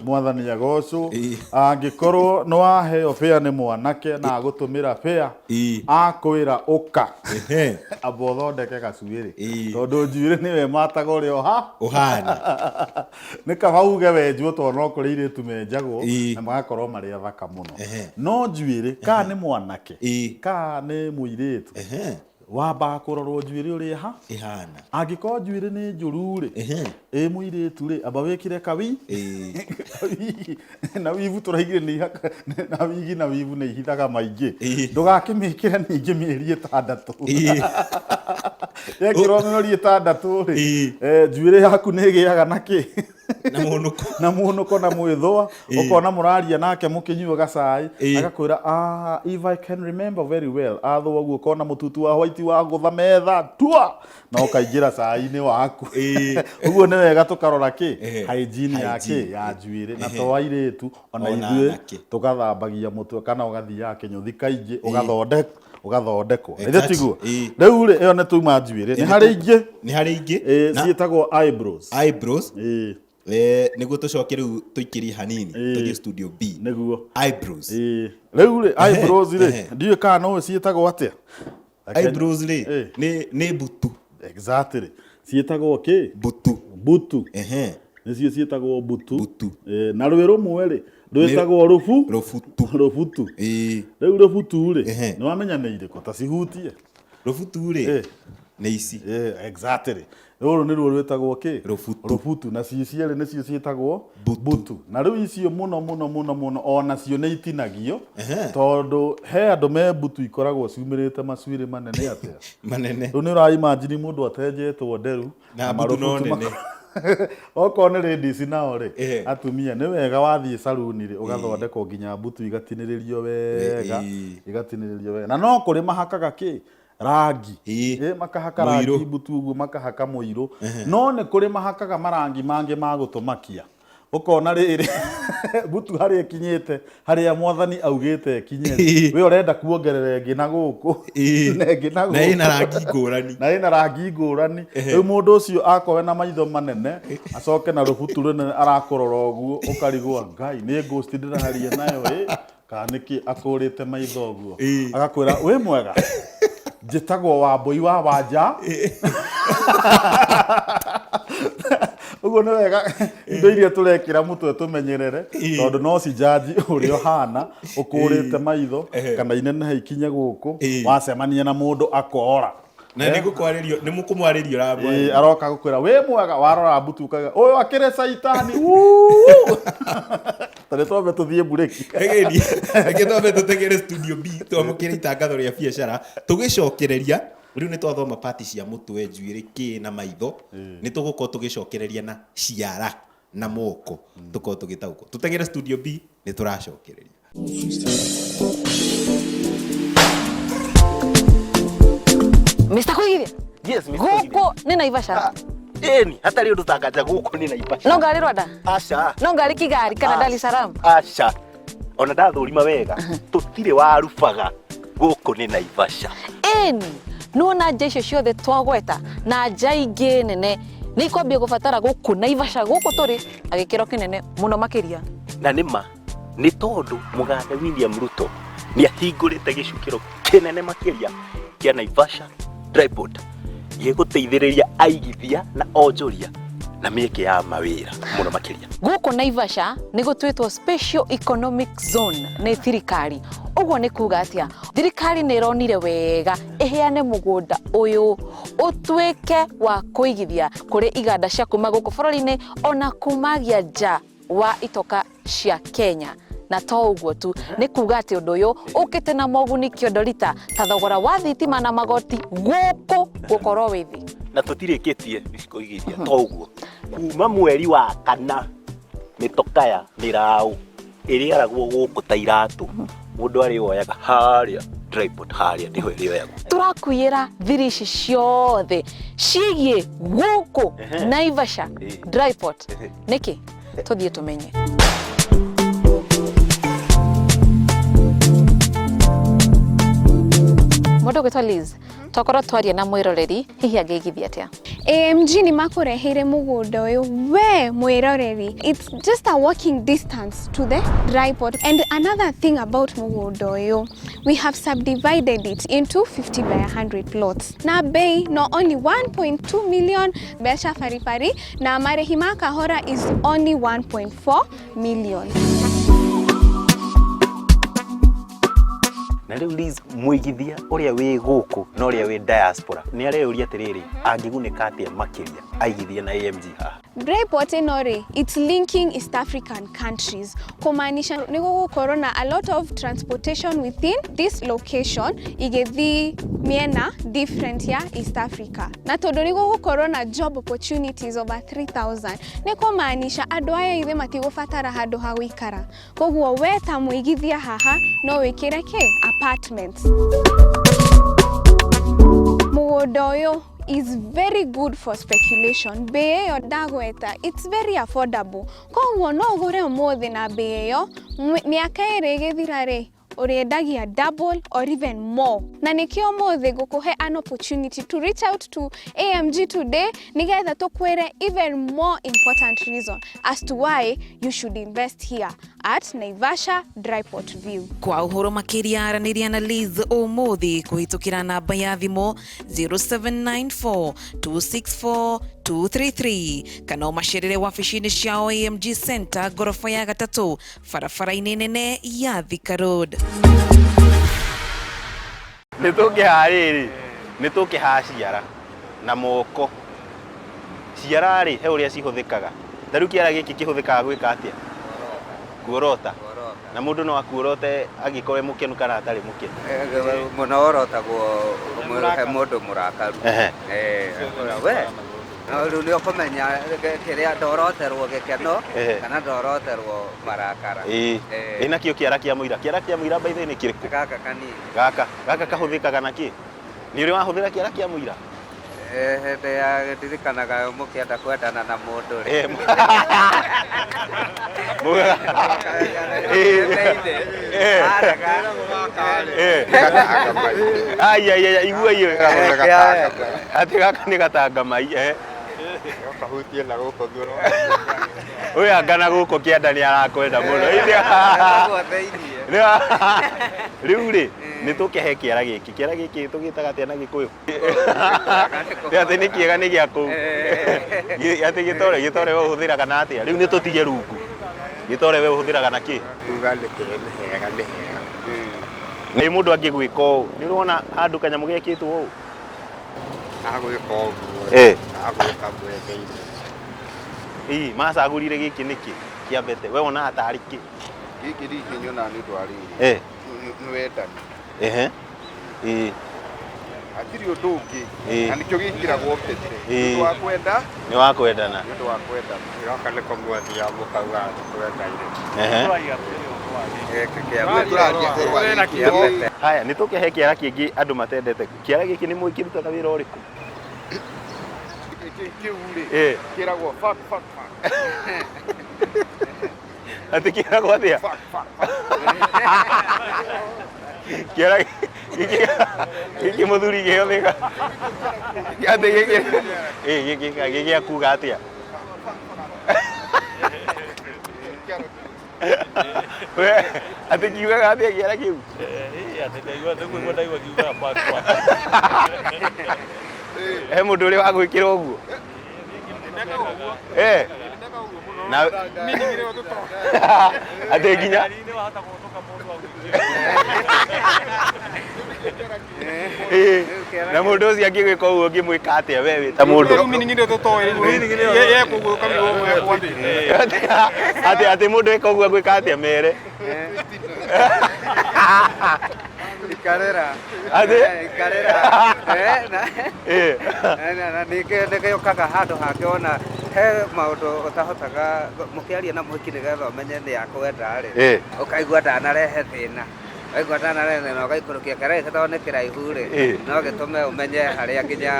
mwathani agocwo, Ĩĩ. angĩkorwo nĩ waheo bĩa nĩ mwanake na agũtũmĩra bĩa, Ĩĩ. akwĩra ũka, Ehe. amba ũthondeke gacuĩrĩ, Ĩĩ. tondũ njuĩrĩ nĩwe mataga ũrĩa ũha Ũhana. Nĩ kaba uge wenjwo, tondũ no kũrĩ airĩtu menjagwo Ĩĩ. na magakorwo marĩ athaka mũno. Ehe. No njuĩrĩ, kaa nĩ mwanake, Ĩĩ. kaa nĩ mũirĩtu, Ehe. wambaga kũrorwo njuĩrĩ ũrĩa ĩha. Ĩhana. Angĩkorwo njuĩrĩ nĩ njũru rĩ, Ehe. ĩ mũirĩtu rĩ, amba wĩkĩre kawi Ĩĩ. kawigi na wivu tũraigire nĩ ihaka na wigi na wivu nĩ ihithaga maingĩ. Ĩĩ. Ndũgakĩmĩkĩre ningĩ mĩeri 6. Ĩĩ. Yekĩrwo mĩeri 6 rĩ, Ĩĩ. njuĩrĩ yaku nĩ ĩgĩaga na kĩ? Na mũnũko. Na mũnũko na mwĩthũa. Ĩĩ. Ũkona mũraria nake mũkĩnyua gacai, Ĩĩ. agakwĩra, "Ah, if I can remember very well." Athũa ũguo ũkona mũtutu wa white wa gũtha metha tua na ũkaingĩra cai-inĩ waku. Ĩĩ. Ũguo nĩ wega tũkarora kĩ? Ehe. Hygiene ya kĩ? Hygiene. Ya njuĩrĩ. Na Ehe. to airĩtu, ona Ona ithuĩ anake. tũgathambagia mũtwe kana ũgathiaga kĩnyũthi kaingĩ ũgathondekwo. Ĩthĩ Exactly. tiguo? Ĩĩ. Rĩu rĩ, ĩyo nĩ tuma njuĩrĩ. Nĩ harĩ ingĩ. Nĩ harĩ ingĩ. Ĩĩ, Na ciĩtagwo eyebrows. Eyebrows. Ĩĩ. Nĩguo tũcoke rĩu tũikĩrie hanini, Ĩĩ. tũthiĩ studio B. Nĩguo. Eyebrows. Ĩĩ. Rĩu rĩ, eyebrows rĩ, ehe. ndiũĩ kana no ciĩtagwo atĩa. Eyebrows rĩ, Ĩĩ. nĩ mbutu. Exactly. Ciĩtagwo kĩ? Mbutu. Mbutu. Ehe. Nĩcio ciĩtagwo mbutu. Mbutu. Ĩĩ, na rwĩ rũmwe rĩ, rwĩtagwo rũbu. Rũbutu. Rũbutu. Ĩĩ. Rĩu rũbutu rĩ, Ehe. nĩ wamenya nĩ irĩkũ? Ta cihutie. Rũbutu rĩ, Ĩĩ. nĩ ici. Ĩĩ, exactly. Rũrũ nĩruo rwĩtagwo kĩ? Rũbutu. Rũbutu. Na ci cierĩ nĩcio ciĩtagwo Mbutu. Mbutu. Na rĩu icio mũno mũno mũno mũno onacio nĩ itinagio, Ehe. tondũ he andũ me mbutu ikoragwo ciumĩrĩte macuĩrĩ manene atĩa. Manene. Rĩu nĩ ũraimagine mũndũ atenjetwo nderu Na mbutu no marũbutu nene. Okorwo nĩ ladies nao rĩ, Ehe. atumia nĩ wega wathiĩ saruni rĩ, ũgathondekwo nginya mbutu igatinĩrĩrio wega, Ĩĩ. igatinĩrĩrio wega. Na no kũrĩ mahakaga kĩ? Rangi. Ĩĩ. Ĩ, makahaka rangi Mũirũ. mbutu ũguo, makahaka mũirũ. No nĩ kũrĩ mahakaga marangi mangĩ ma gũtũmakia. Ũkona rĩrĩ, mbutu harĩa ĩkinyĩte, harĩa mwathani augĩte ĩkinye rĩ, Ĩĩ. we ũrenda kuongerera ĩngĩ na gũkũ, Ĩĩ. na ĩngĩ na Na ĩna gũkũ. rangi ngũrani. Na ĩna rangi ngũrani. Rĩu mũndũ ũcio akorwo na maitho manene, acoke na rũbutu rũnene arakũrora ũguo, ũkarigwo Ngai nĩ ghost ndĩraria nayo ĩ, kana nĩkĩ akũrĩte maitho ũguo. Ĩĩ. Agakwĩra wĩ mwega, njĩtagwo Wambũi wa Wanja. Ũguo nĩ wega indo iria tũrekĩra mũtwe tũmenyerere, Ĩĩ. tondũ no cijanji ũrĩa ũhana, ũkũrĩte maitho Ehe. kana inenehe ikinye gũkũ, Ĩĩ. wacemania na mũndũ akora. Na nĩ gũkwarĩrio, nĩ mũkũmwarĩrio Ĩĩ, ũramwarĩria. aroka gũkwĩra wĩ mwega, warora mbutu ũkauga ũyũ akĩrĩ caitani. Wuu! Ta nĩ twambe tũthiĩ mburĩki. Egeni, reke twambe tũteng'ere studio B twamũkĩre itangatho rĩa biacara tũgĩcokereria. Rĩu nĩ twathoma pati cia mũtwe, njuĩrĩ, kĩ na maitho. Nĩ tũgũkorwo tũgĩcokereria na ciara na moko, tũkorwo tũgĩtaũkwo. Tũteng'ere studio B, nĩ tũracokereria. Mr. Kuigithia. Yes, Mr. Gũkũ nĩ Naivasha. Ĩni, hatarĩ ũndũ tanganja gũkũ nĩ Naivasha. No ngari Rwanda. Aca. No ngari Kigali kana Dar es Salaam. Aca. Ona ndathũrima wega, tũtirĩ warubaga gũkũ nĩ Naivasha. Ĩni, nĩwona nja icio ciothe twagweta na nja ingĩ nene nĩ ikwambia gũbatara gũkũ Naivasha gũkũ tũrĩ na gĩkĩro kĩnene mũno makĩria. Na nĩ ma, nĩ tondũ mũgathe William Ruto nĩ ahingũrĩte gĩcukĩro kĩnene makĩria kĩa Naivasha Dry Port gĩgũteithĩrĩria aigithia na onjoria na mĩeke ya mawĩra mũno makĩria. Gũkũ Naivasha nĩ gũtuĩtwo Special Economic Zone nĩ thirikari. Ũguo nĩ kuga atĩa? Thirikari nĩ ĩronire wega ĩheane mũgũnda ũyũ ũtuĩke wa kũigithia kũrĩ iganda cia kuma gũkũ bũrũri-inĩ ona kumagia nja wa itoka cia Kenya. Na to ũguo tu, nĩ kuga atĩ ũndũ ũyũ ũkĩte na moguni kĩondorita ta thogora wa thitima na magoti gũkũ gũkorwo wĩ thĩ. Na tũtirĩkĩtie kũigithia to ũguo, kuma mweri wa kana mĩtokaya mĩraũ ĩrĩaragwo gũkũ ta iratũ, mũndũ arĩoyaga harĩa dry port, harĩa nĩho ĩrĩoyagwo. Tũrakuĩra thiri ici ciothe ciĩgiĩ gũkũ Naivasha dry port. Nĩkĩ? Tũthiĩ tũmenye. Mũndũ ũgwĩtwo Liz, tokorwo twaria na mwĩroreri hihi angĩigithia atĩa? AMG nĩ makũreheire mũgũnda ũyũ we mwĩroreri. It's just a walking distance to the dry port. And another thing about mũgũnda ũyũ, we have subdivided it into 50 by 100 plots. Na bei no only 1.2 million mbeca baribari, na marĩhi ma kahora is only 1.4 million. Na rĩu Liz, mũigithia ũrĩa wĩ gũkũ na ũrĩa wĩ diaspora nĩ areyũria atĩrĩrĩ, angĩgunĩka atĩa makĩria aigithie na AMG haha? Dryport ĩno rĩ, it's linking East African countries, kũmaanisha nĩ gũgũkorwo na a lot of transportation within this location igĩthiĩ mĩena different ya East Africa. Na tondũ nĩ gũgũkorwo na job opportunities over 3000, nĩ kũmaanisha andũ aya ithe matigũbatara handũ ha gũikara. Koguo we ta mũigithia haha no wĩkĩre kĩ apartments. Mũgũnda ũyũ is very good for speculation. Bei ĩyo ndagweta, it's very affordable. Koguo no ũgũre ũmũthĩ na bei ĩyo, mĩaka ĩrĩ ĩgĩthira rĩ, ũrĩendagia double or even more. Na nĩkĩo ũmũthĩ ngũkũhe an opportunity to reach out to AMG today nĩgetha tũkwĩre even more important reason as to why you should invest here at Naivasha Dryport View. Kwa ũhoro makĩria aranĩria na Liz ũmũthĩ kũhĩtũkĩra namba ya thimũ 0794 264 233 kana ũmacerere wabici-inĩ ciao AMG Center ngoroba ya gatatũ barabara-inĩ nene ya Thika Road. Nĩ tũkĩha rĩrĩ, nĩ tũkĩha ciara na moko. Ciara rĩ, he ũrĩa cihũthĩkaga. Ta rĩu kĩara gĩkĩ kĩhũthĩkaga gwĩka atĩa? Kuorota. Na mũndũ no akuorote angĩkorwo e mũkenu kana atarĩ mũkenu. Mũno orotagwo he mũndũ mũrakaru. We no rĩu nĩ ũkũmenya kĩrĩa ndoroterwo gĩkeno kana ndoroterwo marakara. Ĩ nakĩo kĩara kĩa mũira? Kĩara kĩa mũira by the way nĩ kĩrĩkũ? Gaka kanini. Gaka gaka kahũthĩkaga na kĩ? Nĩ ũrĩ wahũthĩra kĩara kĩa mũira? Hĩndĩ ya ndirikanaga mũkĩenda kwendana na mũndũ rĩ. Ai ai ai, igua iyo. Atĩ gaka nĩ gatanga mai. Kahutie na gũkũ thuro. Ũyũ anga na gũkũ kĩanda nĩ arakwenda mũno. Rĩu rĩ, nĩ tũkĩhe kĩara gĩkĩ. Kĩara gĩkĩ tũgĩtaga atĩa na Gĩkũyũ? Atĩ nĩ kĩega nĩ gĩa kũu. Atĩ gĩtore, gĩtore we ũhũthĩraga na atĩa? Rĩu nĩ tũtige rungu. Gĩtore we ũhũthĩraga na kĩ? Kuga nĩ kĩega, nĩ hega, nĩ hega. Nĩ mũndũ angĩgwĩka ũũ, nĩ ũrona handũ kanyamũ gekĩtwo ũũ? Agwĩka ũguo. Agwĩka mwetheire. Ii, macagũrire gĩkĩ nĩkĩ? Kĩa mbete. We wonaga tarĩ kĩ? Gĩkĩ rĩngĩ nyonaga nĩ ũndũ wa rĩrĩ. Nĩ wendani. Hatirĩ ũndũ ũngĩ. Na nĩkĩo gĩkĩragwo mbete. Nĩ ũndũ wa kwenda. Nĩ wa kwendana. Nĩ ũndũ wa kwendana. Gaka nĩko mwathiaga mũkauga nĩtwendaire. Haya, nĩ tũkĩhe kĩara kĩngĩ andũ matendete. Kĩara gĩkĩ nĩ mũĩ kĩrutaga wĩra ũrĩkũ? Kĩu rĩ, kĩragwo fuck fuck fuck. Atĩ kĩragwo atĩa? Fuck fuck fuck. Kĩara gĩkĩ mũthuri gĩothĩka. Atĩ gĩkĩ gĩkĩ gĩa kuga atĩa? We atĩ kiugaga atĩa kĩara kĩu? He mũndũ ũrĩ wa gwĩkĩra ũguo? Na atĩ nginya na mũndũ ũcio angĩgwĩka ũguo ũngĩmwĩka atĩa we wĩ ta mũndũ? Atĩ atĩ mũndũ eka ũguo agwĩka atĩa mere? Ikarĩra. Atĩ? Ikarĩra. Na nĩgĩũkaga handũ hangĩ ona he maũndũ ũtahotaga mũkĩaria na mũhiki nĩgetha ũmenye nĩ akwenda rĩ. Ũkaigua ndanarehe thĩna. Waigua ndanarehe thĩna ũgaikũrũkia kĩara gĩkĩ tondũ nĩ kĩraihu rĩ. No gĩtũme ũmenye harĩa nginya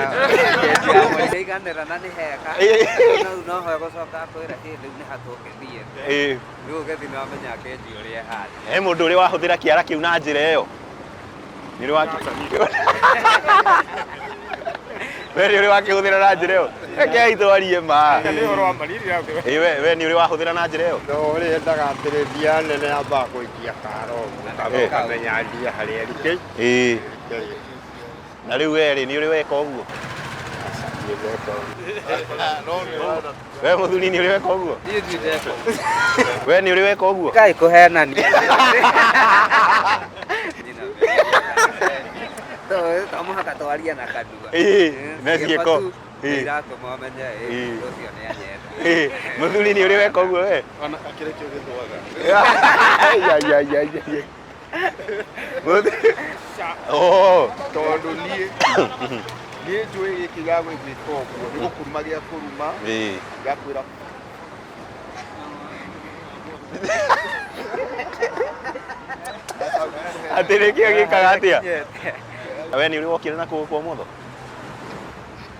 iganĩra na nĩ hega. Rĩu no ho gũcoka akwĩra kĩ rĩu nĩ hatũngĩthiĩ. Rĩu ũgĩthiĩ nĩ wamenya kĩnji ũrĩa ĩhana. He mũndũ ũrĩ wahũthĩra kĩara kĩu na njĩra ĩyo? Nĩ ũrĩ wa We nĩ ũrĩ wakĩhũthĩra na njĩra ĩyo? Rekei twarie ma. Nĩ ũhoro wa mariri Ĩ we we nĩ ũrĩ wahũthĩra na njĩra ĩyo? No ũrĩa endaga atĩrĩ ndia nene yambaga gũikia kara ũguo Eh. ũkamenya ndia harĩa ĩrikĩ Ĩĩ. Na rĩu we rĩ nĩ ũrĩ weka ũguo? We mũthuri nĩ ũrĩ weka ũguo? Niĩ ndirĩ ndeka ũguo. We nĩ ũrĩ weka ũguo? Ngai kũhenania. To mũhaka twarie na kanua. Ĩĩ, na ciĩko. tu Ĩĩ. iratũma ũmenye ĩ, Ĩĩ. mũndũ ũcio nĩ anyenda. Ĩĩ, mũthuri nĩ ũrĩ weka ũguo we? Ona akĩrĩ kĩo gĩthwaga. Ai, ai, ai, ai, ai. Mũthuri- Oh. Tondũ niĩ niĩ njũĩ gĩkĩ gĩa gwĩka ũguo nĩ gũkuruma gĩa kũruma Ĩĩ. gĩakwĩra Atĩ nĩkĩo gĩkaga atĩa? We nĩ ũrĩ wokĩra na kũgũrũ kwa ũmotho?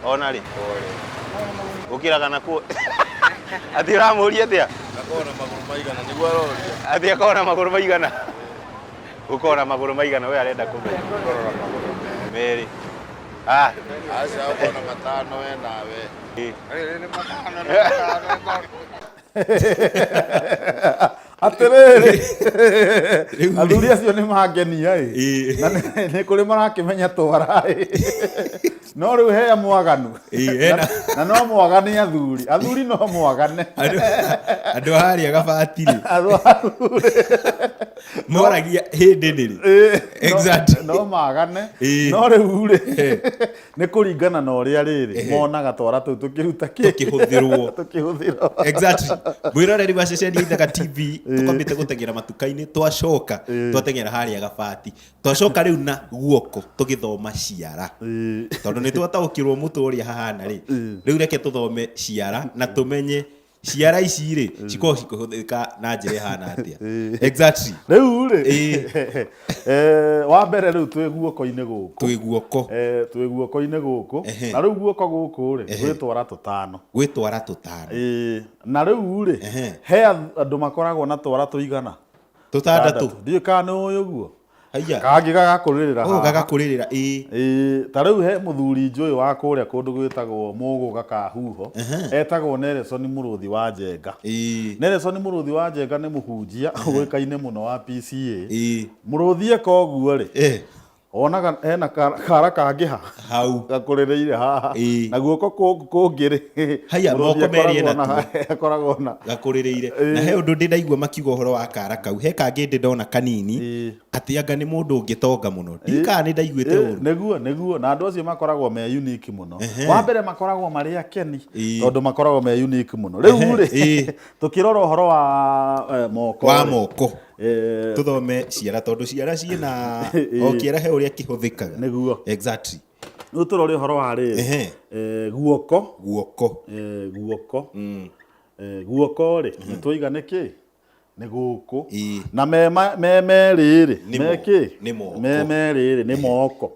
Ona rĩ? Ũkĩraga na kũ Atĩ ũramũria atĩa? Akorwo na magũrũ maigana nĩguo aroria. Atĩ akorwo na magũrũ maigana? Gũkorwo na magũrũ maigana we arenda kũmenya. Merĩ. Ah. Aca akorwo na matano we nawe. Ĩĩ. Rĩrĩ matano na matano. Atĩrĩrĩ, athuri acio nĩ mangenia ĩ, na nĩ kũrĩ marakĩmenya twara ĩ, no rĩu he mwaganu na no mwagane athuri, athuri no mwagane Andũ harĩa gabati rĩ Andũ athuri moragia hĩndĩ nĩ rĩ. Exactly. no magane Ĩĩ. no rĩu rĩ nĩ kũringana na ũrĩa rĩrĩ monaga twara tũu tũkĩruta kĩ Tũkĩhũthĩrwo. tũkĩhũthĩrwo Exactly. Mwĩroreri wa ceceni ya Ithaga TV tũkwambĩte gũteng'era matuka-inĩ twacoka twateng'era harĩa gabati twacoka rĩu na guoko tũgĩthoma ciara tondũ nĩ twataũkĩrwo mũtwe ũrĩa hahana rĩ rĩu reke tũthome ciara na tũmenye ciara ici rĩ cikoragwo cikĩhũthĩka na njĩra ĩhana atĩa. Exactly. Rĩu rĩ wa mbere rĩu twĩ guoko-inĩ gũkũ, twĩ guoko, twĩ guoko-inĩ gũkũ, na rĩu guoko gũkũ rĩ gwĩ twara tũtano, gwĩ twara tũtano. Ĩĩ, na rĩu rĩ he andũ makoragwo na twara tũigana Tũtandatũ. Ndiũĩ kana nĩ ũĩ ũguo. Haiya. Kangĩ gagakũrĩrĩra Oh, haha. gagakũrĩrĩra, ĩĩ. Ĩĩ, ta rĩu he mũthuri njũĩ wa kũrĩa kũndũ gwĩtagwo Mũgũga ka Huho, etagwo Nelson Mũrũthi wa Njenga. Nelson Mũrũthi wa Njenga nĩ mũhunjia ũĩkaine mũno wa PCA. Mũrũthi eka ũguo rĩ, wonaga hena kara kangĩ ha hau gakũrĩrĩire haha na guoko kũngĩ kũngĩ rĩ, Haiya, mũrũthi moko merĩ akoragwo ena na- akoragwo na gakũrĩrĩire. Na he ũndũ ndĩ ndaigua makiuga ũhoro wa kara kau, he kangĩ ndĩ ndona kanini atĩ anga nĩ mũndũ ũngĩtonga mũno, ndiũĩ kana nĩ ndaiguĩte ũru. Nĩguo nĩguo, na andũ acio makoragwo me unique mũno. Wa mbere makoragwo marĩ akeni tondũ makoragwo me unique mũno. Rĩu rĩ tũkĩrora ũhoro wa moko wa rĩ, moko tũthome ciara tondũ ciara ciĩna o kĩara he ũrĩa kĩhũthĩkaga. Nĩguo. Exactly. Rĩu tũrore ũhoro wa rĩrĩ guoko guoko guoko guoko rĩ nĩ twaiga nĩ kĩ? Nĩ gũkũ. Na me merĩ rĩ, me kĩ? Me merĩ rĩ nĩ moko.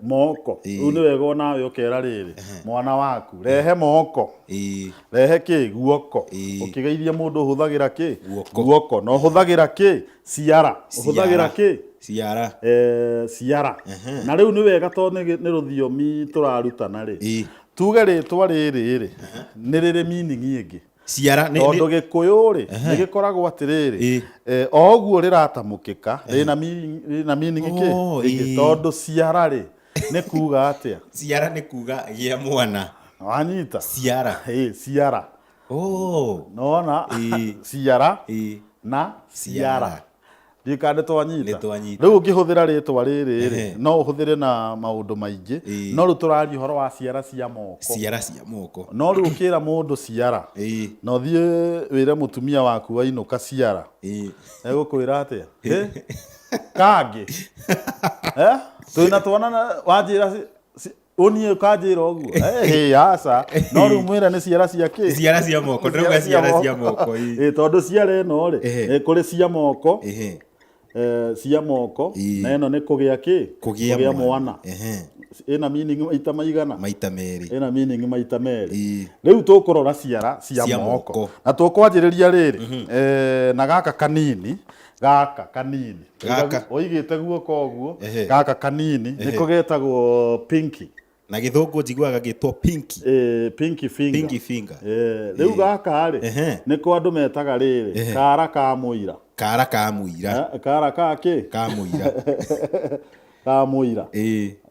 Moko. Rĩu nĩ wega onawe ũkera rĩrĩ mwana waku rehe moko, rehe kĩ? Guoko. Ũkĩgeithia mũndũ ũhũthagĩra kĩ? Guoko. Na ũhũthagĩra kĩ? Ciara. Ũhũthagĩra kĩ? Ciara. Ciara. Na rĩu nĩ wega tondũ nĩ rũthiomi tũrarutana rĩ, tuge rĩtwa rĩrĩ rĩ nĩ rĩrĩ meaning ĩngĩ. Ciara nĩ Tondũ gĩkũyũ rĩ nĩ gĩkoragwo atĩrĩrĩ, o ũguo rĩratamũkĩka rĩna meaning kĩ? Ĩngĩ. Tondũ ciara rĩ nĩ kuga atĩa? Ciara nĩ kuga gĩa mwana. Wanyita? Ciara. Ĩĩ, ciara. Nĩwona? Ciara na ciara. Ndiũĩ kana nĩ twanyita. Rĩu ũngĩhũthĩra rĩtwa rĩrĩ rĩ, no ũhũthĩre na maũndũ maingĩ, no rĩu tũraria ũhoro wa ciara cia moko. Ciara cia moko. No rĩu ũkĩra mũndũ ciara, na ũthiĩ wĩre mũtumia waku wainũka ciara, egũkwĩra atĩa? Kangĩ? Twĩna twana wanjĩra ũniĩ ũkanjĩra ũguo? Ĩ aca. No rĩu mwĩre nĩ ciara cia kĩ? Ciara cia moko, ndĩrauga ciara cia moko. Ĩ tondũ ciara ĩno rĩ, nĩ kũrĩ cia moko, cia moko, na ĩno nĩ kũgĩa kĩ? Kũgĩa mwana. Ĩna meaning maita maigana? Maita merĩ. Ĩna meaning maita merĩ. Rĩu tũkũrora ciara cia moko. Na tũkwanjĩrĩria rĩrĩ, na gaka kanini, gaka kanini. Gaka. Ũigĩte guoko ũguo, gaka kanini nĩko getagwo pinky. Na gĩthũngũ njiguaga gĩtwo pinky. Eh, pinky finger. Pinky finger. Eh, rĩu gaka rĩ nĩko andũ metaga rĩrĩ kara ka mũira. Kara ka mũira. Eh, kara ka kĩ? Ka mũira. Ka mũira.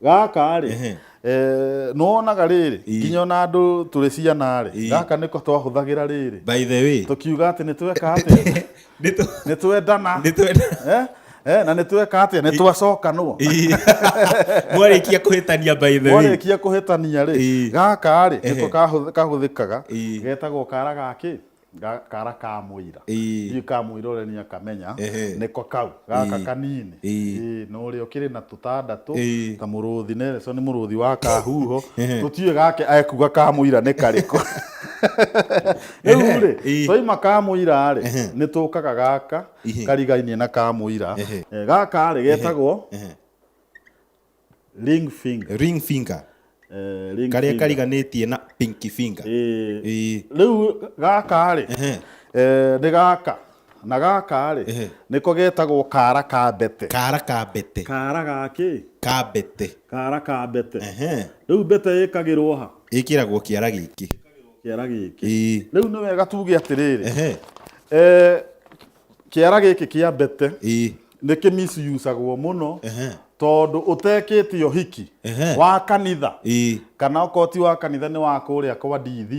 Gaka rĩ eh, nĩwonaga rĩrĩ nginya ona andũ tũrĩ ciana rĩ gaka nĩko twahũthagĩra rĩrĩ. By the way. Tũkiuga atĩ nĩtweka atĩa? Nĩtwendana. Nĩtwendana. Eh? Eh, na nĩtweka atĩa? Nĩtwacokanwo. Mwarĩkia kũhĩtania by the way. Mwarĩkia kũhĩtania rĩ gaka rĩ nĩko kahũthĩkaga getagwo kara gakĩ kara ka mũira. Ndiũĩ ka mũira ũrĩa nĩ akamenya nĩko kau gaka kanini. Ĩĩ, na ũrĩa ũkĩrĩ na tũtandatũ ta mũrũthi Nelson nĩ mũrũthi wa kahuho tũtiũĩ gake ekuga ka mũira nĩ karĩkũ. Rĩu rĩ twaima ka mũira rĩ nĩ tũkaga gaka karigainie na ka mũira. Eh, gaka rĩ getagwo ring finger. Ring finger. Eh, ring Karĩa finger. kariganĩtie na pinky finger. Rĩu gaka rĩ eh, nĩ gaka na gaka rĩ nĩko getagwo kara ka mbete. Kara ka mbete. Kara gakĩ? Ka mbete. Kara ka mbete. Rĩu mbete ĩkagĩrwo ha? Ĩkĩragwo kĩara gĩkĩ. Kĩara gĩkĩ. Rĩu nĩ wega tuge atĩrĩrĩ eh, kĩara gĩkĩ kĩa mbete nĩ kĩ misuse-agwo mũno tondũ ũtekĩte ũhiki wa kanitha kana okorwo ti wa kanitha nĩ wa kũrĩa kwa DV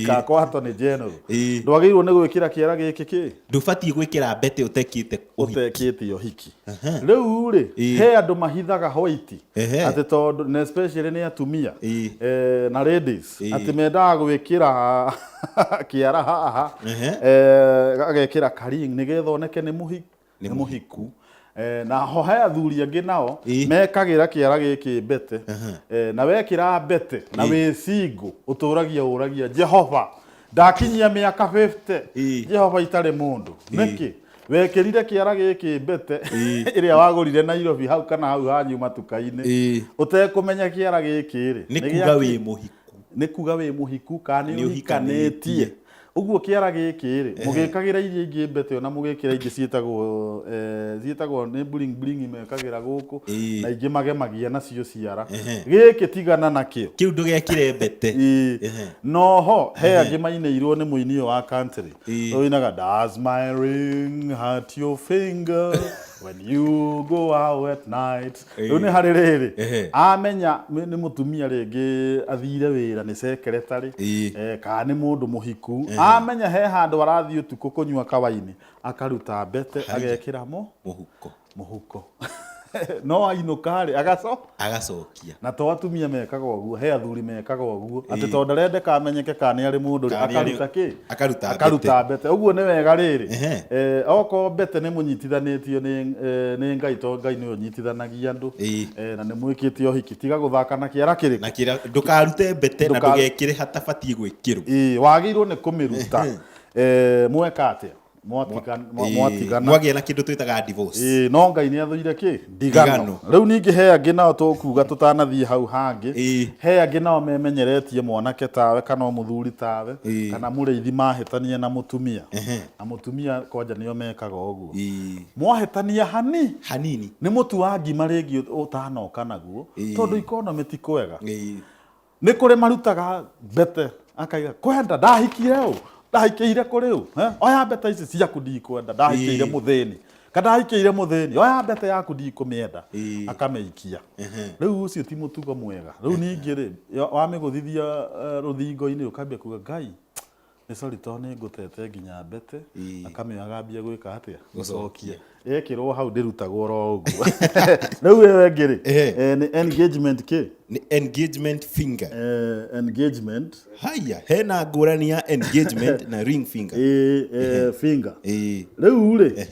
kana kwa Attorney General ndwagĩrĩirwo nĩ gwĩkĩra kĩara gĩkĩ kĩ Ndũbatiĩ gwĩkĩra mbete ũtekĩte ũhiki. Ũtekĩte ũhiki. Rĩu rĩ he andũ mahithaga white atĩ tondũ na especially nĩ atumia eh, na ladies atĩ mendaga gwĩkĩra kĩara haha eh, agekĩra karing nĩgetha oneke nĩ mũhiku nĩ mũhiku. Eh, na ho he athuri angĩ nao mekagĩra kĩara gĩkĩ mbete eh, na wekĩra mbete na wĩ single ũtũragia ũragia Jehova ndakinyia mĩaka 50 Jehova itarĩ mũndũ nĩkĩ wekĩrire kĩara gĩkĩ mbete ĩrĩa wagũrire Nairobi hau kana hau hanyu matuka-inĩ ũtekũmenya kĩara gĩkĩ rĩ Nĩ kuga wĩ mũhiku. Nĩ kuga wĩ mũhiku kana nĩ ũhikanĩtie. Ũguo kĩara gĩkĩ rĩ mũgĩkagĩra iria ingĩ mbete ona mũgĩkĩra ingĩ ciĩtagwo eh, ciĩtagwo nĩ bling bling mekagĩra gũkũ na ingĩ magemagia nacio ciara gĩkĩ tigana nakĩo kĩu ndũgekĩre mbete. Noho he angĩ mainĩirwo nĩ mũini ũyũ wa country ũinaga does my ring hurt your finger when you go out at night. Rĩu nĩ harĩ rĩrĩ amenya nĩ mũtumia rĩngĩ athire wĩra nĩ secretary eh, kana nĩ mũndũ mũhiku amenya he handũ arathiĩ ũtukũ kũnyua kawaini akaruta mbete agekĩra mũhuko mũhuko no ainũka rĩ agaco Agacokia. Na to atumia mekaga ũguo he athuri mekaga ũguo atĩ tondũ ndarendeka amenyeke kana nĩ arĩ mũndũ rĩ Kana nĩ arĩ- akaruta kĩ Akaruta akaruta mbete ũguo nĩ wega rĩrĩ eh, okorwo mbete nĩ mũnyitithanĩtio nĩ eh, nĩ Ngai to Ngai nĩwe ũnyitithanagia andũ eh, na nĩ mwĩkĩte ũhiki tiga gũthaka na kĩara kĩrĩkũ Na kĩara ndũkarute mbete na ndũgekĩre hatabatiĩ gwĩkĩrwo. Ĩĩ wagĩrĩirwo nĩ kũmĩruta eh, mweka atĩa mwatigana Mwagĩa na kĩndũ twĩtaga divorce. Ĩĩ no Ngai nĩ athũire kĩ ndigano. Rĩu ningĩ he angĩ nao tũkuga tũtanathiĩ hau hangĩ he angĩ nao memenyeretie mwanake tawe kana mũthuri tawe kana mũrĩithi mahĩtania na mũtumia na mũtumia kwanja nĩo mekaga ũguo mwahĩtania hani hanini nĩ mũtu wa ngima rĩngĩ ũtanoka naguo tondũ economy ti kwega nĩ kũrĩ marutaga mbete akaiga kwenda ndahikire ũ ndahikĩire kũrĩ ũ oya mbete ici ciaku ndikwenda ndahikĩire mũthĩni kana ndahikĩire mũthĩni oya mbete yaku ndikũmĩenda akamĩikia. Rĩu ũcio ti mũtugo mwega. Rĩu ningĩ rĩ wamĩgũthithia rũthingo-inĩ ũkambia kuga Ngai nĩ sorry tondũ nĩ ngũtete nginya mbete akamĩoya agambia gwĩka atĩa gũcokia yekĩrwo hau ndĩrutagwo oro ũguo. Rĩu ĩyo ĩngĩ rĩ nĩ engagement kĩ Nĩ engagement finger. Engagement Haya hena ngũrani ya engagement na ring finger. Finger. Rĩu rĩ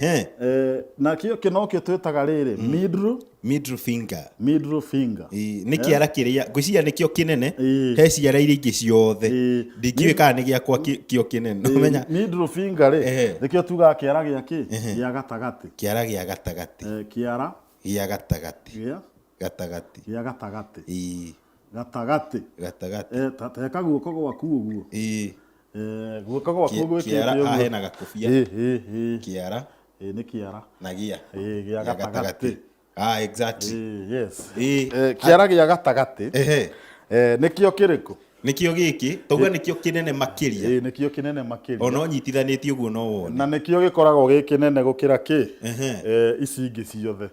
na kĩo kĩnokĩo twĩtaga rĩrĩ middle Middle finger. Middle finger. Nĩ kĩara kĩrĩa ngwĩciria nĩkĩo kĩnene he ciara iria ingĩ ciothe ndingĩũĩ kana nĩ gĩakwa kĩo kĩnene ũmenya Middle finger rĩ nĩkĩo tugaga kĩara gĩa kĩ gĩa gatagatĩ kĩara gĩa gatagatĩ kĩara gĩa gatagatĩ gĩa gatagatĩ gĩa gatagatĩ gatagatĩ gatagatĩ teka guoko gwaku ũguo guoko gwaku gwĩkĩte Kĩara ũguo. haha hena gakobia kĩara nĩ kĩara na gĩa gĩa gatagatĩ Ah, exactly. Yes. Kĩara gĩa gatagatĩ Nĩkĩo kĩrĩkũ? Nĩkĩo gĩkĩ, tauga nĩkĩo kĩnene makĩria. Ĩĩ, nĩkĩo kĩnene makĩria. Ona ũnyitithanĩtie ũguo no wone. Na nĩkĩo gĩkoragwo gĩ kĩnene gũkĩra kĩ? Ici ingĩ ciothe.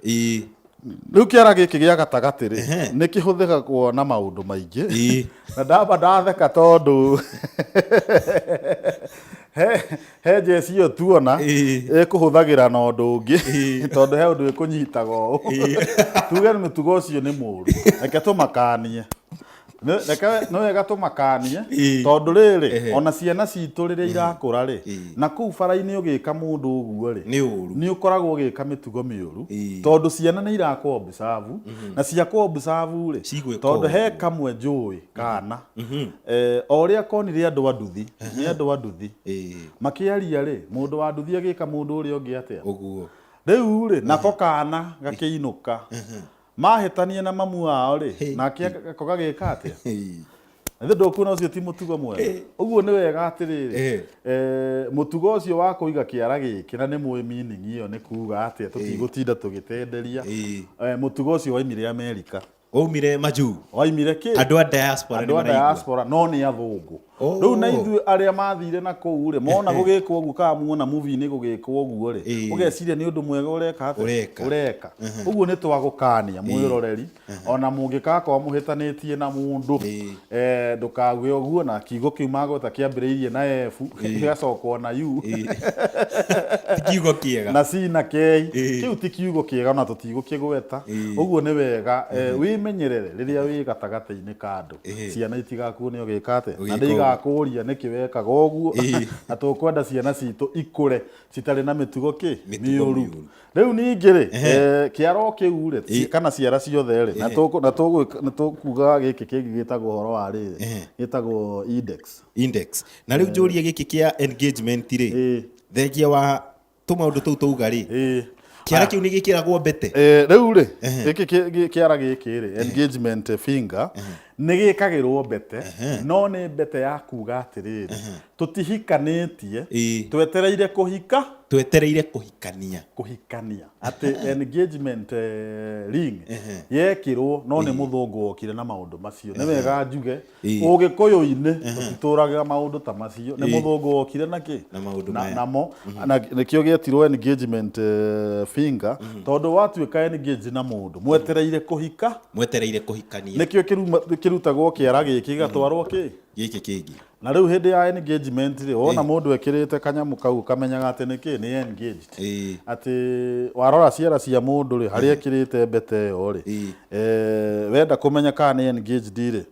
Rĩu kĩara gĩkĩ gĩa gatagatĩ rĩ, nĩ kĩhũthĩkagwo na maũndũ maingĩ. Na ndamba ndatheka tondũ he njeci ĩyo tuona ĩkũhũthagĩra na ũndũ ũngĩ, tondũ he ũndũ ĩkũnyitaga ũũ. Tuge mũtugo ũcio nĩ mũũru, reke tũmakanie. Reke nĩ wega tũmakanie, tondũ rĩrĩ, ona ciana citũ rĩrĩa irakũra rĩ, na kũu bara-inĩ ũgĩka mũndũ ũguo rĩ, nĩ ũkoragwo ũgĩka mĩtugo mĩũru, tondũ ciana nĩ irakũ observe, na ciakũ observe rĩ, tondũ he kamwe njũĩ kana, o ũrĩa konire andũ a nduthi, nĩ andũ a nduthi, makĩaria rĩ, mũndũ wa nduthi agĩka mũndũ ũrĩa ũngĩ atĩa? Rĩu rĩ, nako kana gakĩinũka, mahĩtania na mamu wao rĩ, nake ako gagĩka atĩa? Ithe ndũkuona ũcio ti mũtugo mwega? Ũguo nĩ wega atĩrĩrĩ, mũtugo ũcio wa kũiga kĩara gĩkĩ, na nĩ mũĩ meaning ĩyo nĩ kuga atĩa, tũtigũtinda tũgĩtenderia. Mũtugo ũcio waimire Amerika. Waumire majuu. Waimire kĩ? Andũ a diaspora nĩ Andũ a maraigua. diaspora, no nĩ athũngũ. Rĩu na ithuĩ arĩa mathire na kũu rĩ, mona gũgĩkwo ũguo, kana muona movie-inĩ gũgĩkwo ũguo rĩ, ũgeciria nĩ ũndũ mwega ũreka atĩa? Ũreka. Ũreka. Ũguo nĩ twagũkania mwĩroreri, ona mũngĩgakorwo mũhĩtanĩtie na mũndũ, ndũkague ũguo, na kiugo kĩu magweta kĩambĩrĩirie na F, gĩgacokwo na U. Ti kiugo kĩega. Na C na K. Kĩu ti kiugo kĩega ona tũtigũkĩgweta. Ũguo nĩ wega, wĩmenyerere rĩrĩa wĩ gatagatĩ-inĩ ka andũ. Ciana itigakuone ũgĩka atĩa, na Ũgĩka nĩ ũguo. igakũria nĩkĩ wekaga ũguo. Na tũkwenda ciana citũ ikũre citarĩ na mĩtugo kĩ? Mĩtugo Mĩũru. mĩũru. Rĩu ningĩ rĩ, kĩara o kĩu rĩ, kana ciara ciothe rĩ, na tũkuga gĩkĩ kĩngĩ gĩtagwo ũhoro wa rĩrĩ, gĩtagwo index. Index. Na rĩu njũrie gĩkĩ kĩa engagement rĩ, thengia wa tũmaũndũ tũu tauga rĩ, kĩara kĩu nĩ gĩkĩragwo mbete? Rĩu rĩ, gĩkĩ kĩara gĩkĩ rĩ, engagement finger, nĩ gĩkagĩrwo mbete, no nĩ mbete ya kuga atĩrĩrĩ, tũtihikanĩtie, twetereire kũhika. Twetereire kũhikania. Kũhikania. Atĩ engagement ring yekĩrwo, no nĩ mũthũngũ wokire na maũndũ macio. Nĩ wega njuge, Ũgĩkũyũ-inĩ tũtitũraga maũndũ ta macio. Nĩ mũthũngũ wokire na kĩ? Na maũndũ maya. Namo. Na nĩkĩo gĩetirwo engagement finger, tondũ watuĩka engaged na mũndũ, mwetereire kũhika. Mwetereire kũhikania. Nĩkĩo kĩrutagwo kĩara gĩkĩ gĩgatwarwo kĩ? Gĩkĩ kĩngĩ. Na rĩu hĩndĩ ya engagement rĩ, wona mũndũ ekĩrĩte kanyamũ kau ũkamenyaga atĩ nĩ kĩ? Nĩ engaged. Atĩ warora ciara cia mũndũ rĩ, harĩa ekĩrĩte mbete ĩyo rĩ, wenda kũmenya kana nĩ engaged rĩ,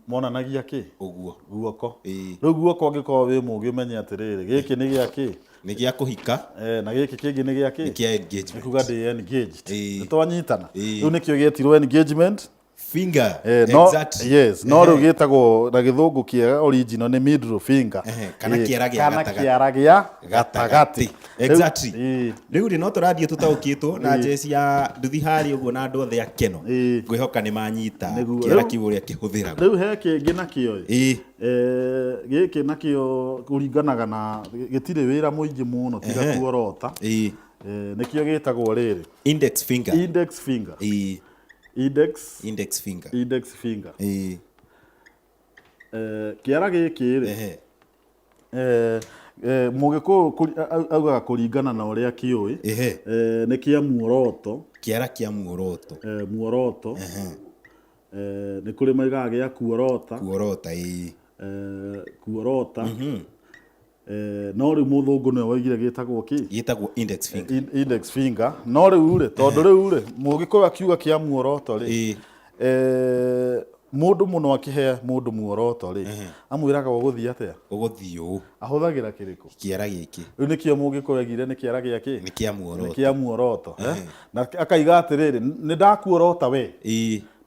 monanagia kĩ? Ũguo. Guoko. Rĩu guoko angĩkorwo wĩ mũũgĩ ũmenye atĩrĩrĩ, gĩkĩ nĩ gĩa kĩ? Nĩ gĩa kũhika. Na gĩkĩ kĩngĩ nĩ gĩa kĩ? Nĩ kĩa engagement. Nĩ kuga ndĩ engaged. Nĩ twanyitana? Rĩu nĩkĩo gĩetirwo engagement finger. No, Exactly. yes, no rĩu gĩtagwo na gĩthũngũ kĩega original nĩ middle finger. Kana kĩara gĩa Kana gatagatĩ. kĩara gĩa gatagatĩ. Exactly. Rĩu, Rĩu rĩ no tũrathiĩ tũtaũkĩtwo na njeci ya nduthi harĩa ũguo na andũ othe akeno. Ngwĩhoka nĩ manyita Nĩguo. kĩara Rĩu- kĩu ũrĩa kĩhũthĩragwo. Rĩu he kĩngĩ nakĩo ĩ. Gĩkĩ nakĩo kũringanaga na gĩtirĩ wĩra mũingĩ mũno tiga kuorota. Nĩkĩo gĩtagwo rĩrĩ. Index finger. Index finger. Index. Index finger. Index finger. Kĩara gĩkĩ rĩ, Mũgĩkũyũ augaga kũringana na ũrĩa kĩũĩ, nĩ kĩa muoroto. Kĩara kĩa muoroto. Muoroto. Nĩ kũrĩ maugaga gĩa kuorota. Kuorota, ĩĩ. Kuorota. No rĩu mũthũngũ nĩwe waigire gĩtagwo kĩ? Gĩtagwo index finger. Index finger. No rĩu rĩ, tondũ rĩu rĩ, mũgĩkũyũ akiuga kĩa muoroto rĩ, mũndũ mũno akĩhe mũndũ muoroto rĩ, amwĩraga ũgũthiĩ atĩa? Ũgũthiĩ ũũ. Ahũthagĩra kĩrĩkũ? Kĩara gĩkĩ. Rĩu nĩkĩo mũgĩkũyũ aigire nĩ kĩara gĩa kĩ? Nĩ kĩa muoroto. Nĩ kĩa muoroto. Na akaiga atĩrĩrĩ, nĩ ndakuorota we.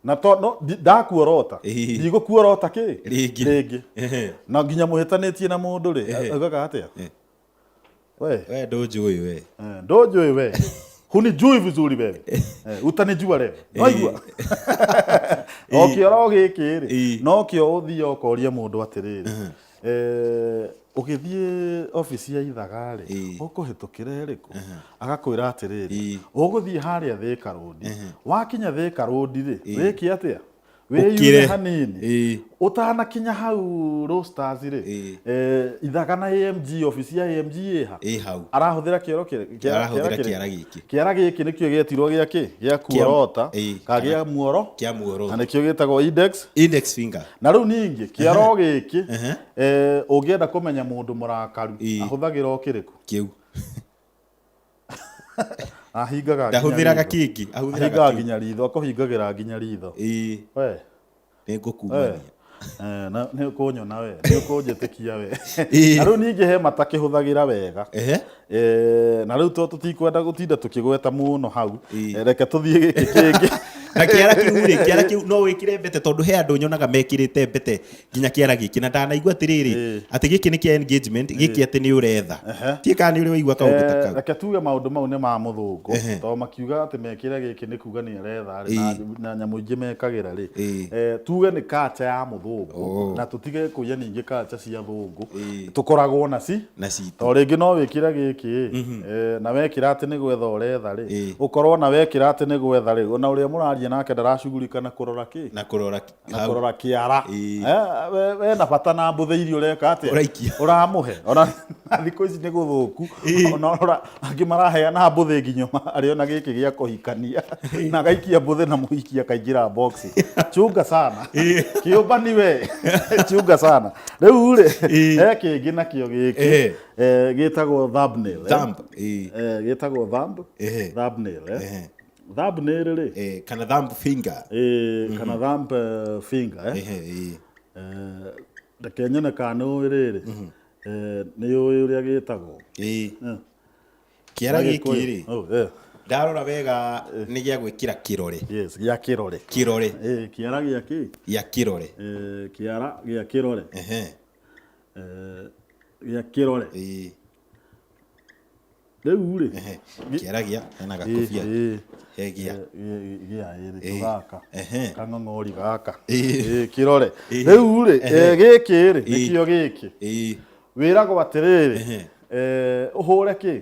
Na to, no, ndakuorota. Ndigũkuorota kĩ? Rĩngĩ. Rĩngĩ. Na nginya mũhĩtanĩtie na mũndũ rĩ, augaga atĩa? We. We ndũnjũĩ we. Ndũnjũĩ we. Hunijui vizuri wewe. Utanijua leo. Waigua? O kĩoro o gĩkĩ rĩ, no kĩo ũthiĩ ũkoria mũndũ atĩrĩrĩ, ũgĩthiĩ obici ya ithaga rĩ, ũkũhĩtũkĩra ĩrĩkũ? Agakwĩra atĩrĩrĩ, ũgũthiĩ harĩa Thika Road. Wakinya Thika Road rĩ, wĩke atĩa? Wĩyune Ũkĩre. hanini. Ĩĩ. Ũtanakinya hau Roasters rĩ, Ĩĩ. Ithaga na AMG, office ya AMG ĩha. Ĩ hau. Arahũthĩra kĩoro kĩara Arahũthĩra kĩara gĩkĩ. Kĩara gĩkĩ nĩkĩo gĩetirwo gĩa kĩ? Gĩa kuorota Ĩĩ. kana gĩa muoro. Kĩa muoroto. Na nĩkĩo gĩtagwo index. Index finger. Na rĩu ningĩ kĩara o gĩkĩ ũngĩenda kũmenya mũndũ mũrakaru ahũthagĩra o kĩrĩkũ? Kĩu. Ahingaga nginya Ndahũthĩraga ritho. kĩngĩ, ahũthĩraga Ahingaga kĩu. nginya ritho, akũhingagĩra nginya ritho. Ĩĩ. We. Nĩ ngũkumania. Na nĩ ũkũnyona we, nĩ ũkũnjĩtĩkia we. Ĩĩ. Na rĩu ningĩ he matakĩhũthagĩra wega. Ehe. Na rĩu to tũtikwenda gũtinda tũkĩgweta mũno hau. Reke tũthiĩ gĩkĩ kĩngĩ. Na kĩara kĩu rĩ, kĩara kĩu no wĩkĩre mbete tondũ he andũ nyonaga mekĩrĩte mbete nginya kĩara gĩkĩ na ndanaigua atĩrĩrĩ atĩ gĩkĩ nĩ kĩa engagement, gĩkĩ atĩ nĩ ũretha. Tiĩ kana nĩ ũrĩ waigua kaũndũ ta kau. Reke tuge maũndũ mau nĩ ma mũthũngũ Ehe. tondũ makiuga atĩ mekĩre gĩkĩ nĩ kuga nĩ aretha rĩ, na nyamũ ingĩ mekagĩra rĩ. Ĩĩ. Tuge nĩ culture ya mũthũngũ Oh. na tũtige kũiya ningĩ culture cia thũngũ. Ĩĩ. Tũkoragwo na ci Na citũ. to rĩngĩ no wĩkĩre gĩkĩ na wekĩra atĩ nĩ gwetha ũretha rĩ, Ĩĩ. ũkorwo na wekĩra atĩ nĩ gwetha rĩ, ona ũrĩa mũraria nake ndaracugurika na kũrora kĩ Na kũrora na hau. kũrora kĩara. Ĩĩ. We na bata na mbũthĩ iria ũreka atĩa? Ũraikia. Ũramũhe. Ona na thikũ ici nĩ gũthũku. Ona ũrora angĩ maraheana mbũthĩ nginya arĩ ona gĩkĩ gĩa kũhikania. Na agaikia mbũthĩ na mũhiki akaingĩra box. Chunga sana. Kĩũmbani we. Chunga sana. Rĩu rĩ, he kĩngĩ nakĩo gĩkĩ. Ehe. Gĩtagwo thumbnail. Thumb, ĩĩ. Gĩtagwo thumb. Ehe. Thumbnail. Ehe. Thumbnail rĩ. Kana thumb finger. Kana thumb finger. Ehe, ĩĩ. Reke nyone kana nĩ ũĩ rĩrĩ. Nĩ ũĩ ũrĩa gĩtagwo. Ĩĩ. Kĩara gĩkĩ rĩ. Oh, eh. Ndarora wega nĩ gĩa gwĩkĩra kĩrore. Yes, gĩa kĩrore. Kĩrore. Kĩara gĩa kĩ? Gĩa kĩrore. Kĩara gĩa kĩrore. Ehe. Gĩa kĩrore. Ĩĩ. Rĩu rĩ. Kĩara gĩa hena gakobia. He gĩa. Gĩa ĩrĩ gaka. Ehe. Kang'ong'ori gaka. Ĩĩ. Kĩrore. Ĩĩ. Rĩu rĩ, Ehe. gĩkĩ rĩ, Ĩĩ. nĩkĩo gĩkĩ. Ĩĩ. Wĩragwo atĩrĩrĩ, Ehe. ũhũre kĩ?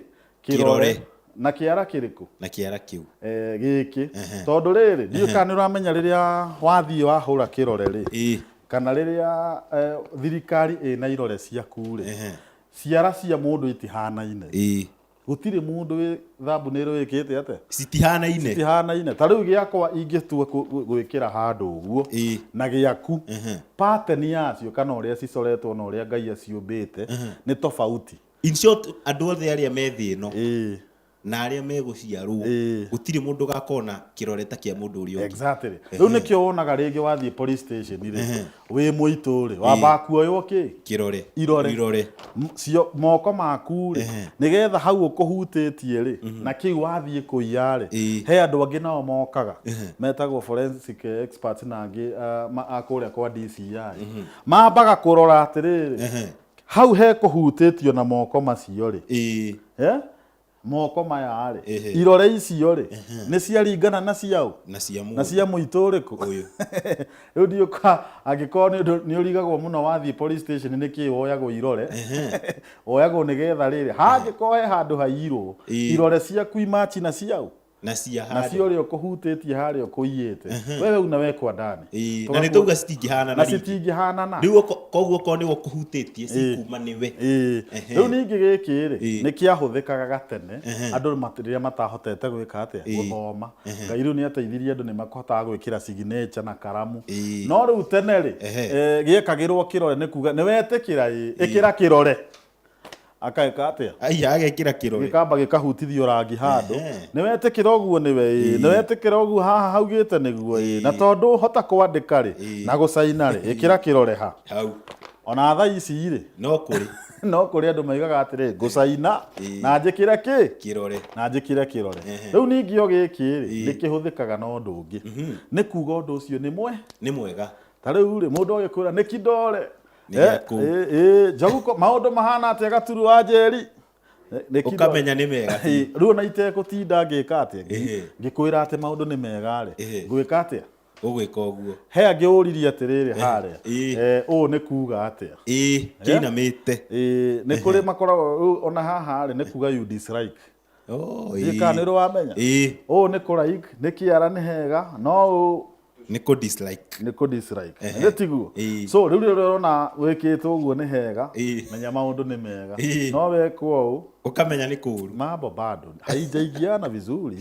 Kĩrore. Na kĩara kĩrĩkũ? Na kĩara kĩu. Gĩkĩ. Tondũ rĩrĩ, ndiũĩ kana nĩ ũramenya rĩrĩa wathiĩ wahũra kĩrore rĩ, kana rĩrĩa thirikari ĩna irore ciaku rĩ, ciara cia mũndũ itihanaine. Gũtirĩ mũndũ wĩ thumbnail wĩkĩte atĩa? Citihanaine. Citihanaine. Ta rĩu gĩakwa ingĩtua gwĩkĩra handũ ũguo na gĩaku, pattern yacio kana ũrĩa cicoretwo na ũrĩa Ngai aciũmbĩte nĩ tofauti. In short, andũ othe arĩa me thĩ ĩno na arĩa megũciarwo gũtirĩ mũndũ ũgakona kĩrore ta kĩa mũndũ ũrĩa ũngĩ. Exactly. Rĩu nĩkĩo wonaga rĩngĩ wathiĩ police station rĩ, wĩ mũitũ rĩ, wambaga kuoywo kĩ? Kĩrore. Irore. Irore. Cio moko maku rĩ, nĩgetha hau ũkũhutĩtie rĩ, na kĩu wathiĩ kũiya rĩ, he andũ angĩ nao mokaga metagwo forensic experts na angĩ a kũrĩa kwa DCI. Mambaga kũrora atĩrĩrĩ, hau he kũhutĩtio na moko macio rĩ, moko maya rĩ, irore icio rĩ, nĩ ciaringana na ciaũ? Na cia mũndũ. Na cia mũitũ ũrĩkũ? Ũyũ. Rĩu ndiũĩ ka angĩkorwo nĩ ũndũ nĩ ũrigagwo mũno wathiĩ police station nĩ kĩĩ woyagwo irore. Woyagwo nĩgetha rĩrĩ, hangĩkorwo he handũ haiyirwo, irore ciaku imachi na ciaũ? Na cia Na cia harĩa. ũrĩa ũkũhutĩtie harĩa ũkũiyĩte. Wewe unawekwa ndani. Na nĩ tauga citingĩhanana Na rĩngĩ. citingĩhanana. Rĩu koguo okorwo nĩwe ũkũhutĩtie cikuma nĩwe. Rĩu ningĩ gĩkĩ rĩ, nĩ kĩahũthĩkaga gatene andũ rĩrĩa matahotete gwĩka atĩa, gũthoma. Ngai rĩu nĩ ateithirie andũ nĩ mahotaga gwĩkĩra signature na karamu. No rĩu tene rĩ, gĩekagĩrwo kĩrore nĩ kuga nĩ wetĩkĩra ĩ, ĩkĩra kĩrore. Akaĩka atĩa? Aiya, agekĩra kĩrore. Gĩkamba gĩkahutithio rangi handũ. Nĩ wetĩkĩra ũguo nĩwe ĩ, nĩ wetĩkĩra ũguo haha haugĩte nĩguo ĩ, na tondũ hota kwandĩka rĩ, na gũcaina rĩ, ĩkĩra kĩrore ha. Hau. Ona thaa ici rĩ, No kũrĩ. no kũrĩ andũ maigaga atĩrĩ, ngũcaina na njĩkĩre kĩ? Kĩrore. Na njĩkĩre kĩrore. Rĩu ningĩ o gĩkĩ rĩ, nĩ kĩhũthĩkaga na ũndũ ũngĩ. Nĩ kuga ũndũ ũcio nĩ mwe. Nĩ mwega. Ta rĩu rĩ, mũndũ agĩkwĩra nĩ kidole. Nĩ gĩaku. Njogu maũndũ mahana atĩa gaturu wa Njeri? Nĩ kidole. Ũkamenya nĩ mega. Rĩu ona itegũtinda ngĩka atĩa? Ngĩkwĩra atĩ maũndũ nĩ mega rĩ, ngwĩka atĩa? Ũgwĩka ũguo. He angĩ ũririe atĩrĩrĩ harĩa. Ũũ nĩ kuga atĩa? Kĩinamĩte. Nĩ kũrĩ makoragwo rĩu ona haha rĩ, nĩ kuga you dislike. Oh, Ndiũĩ kana nĩ ũrĩ wamenya? Ũũ nĩ kũ like, nĩ kĩara nĩ hega, no ũũ Nĩ kũ dislike. Nĩ kũ dislike. Nĩ tiguo? So rĩu rĩrĩa ũrona wĩkĩtwo ũguo nĩ hega, menya maũndũ nĩ mega. No wekwo ũũ, Ũkamenya nĩ kũũru. Mambo bado haijaingiana vizuri.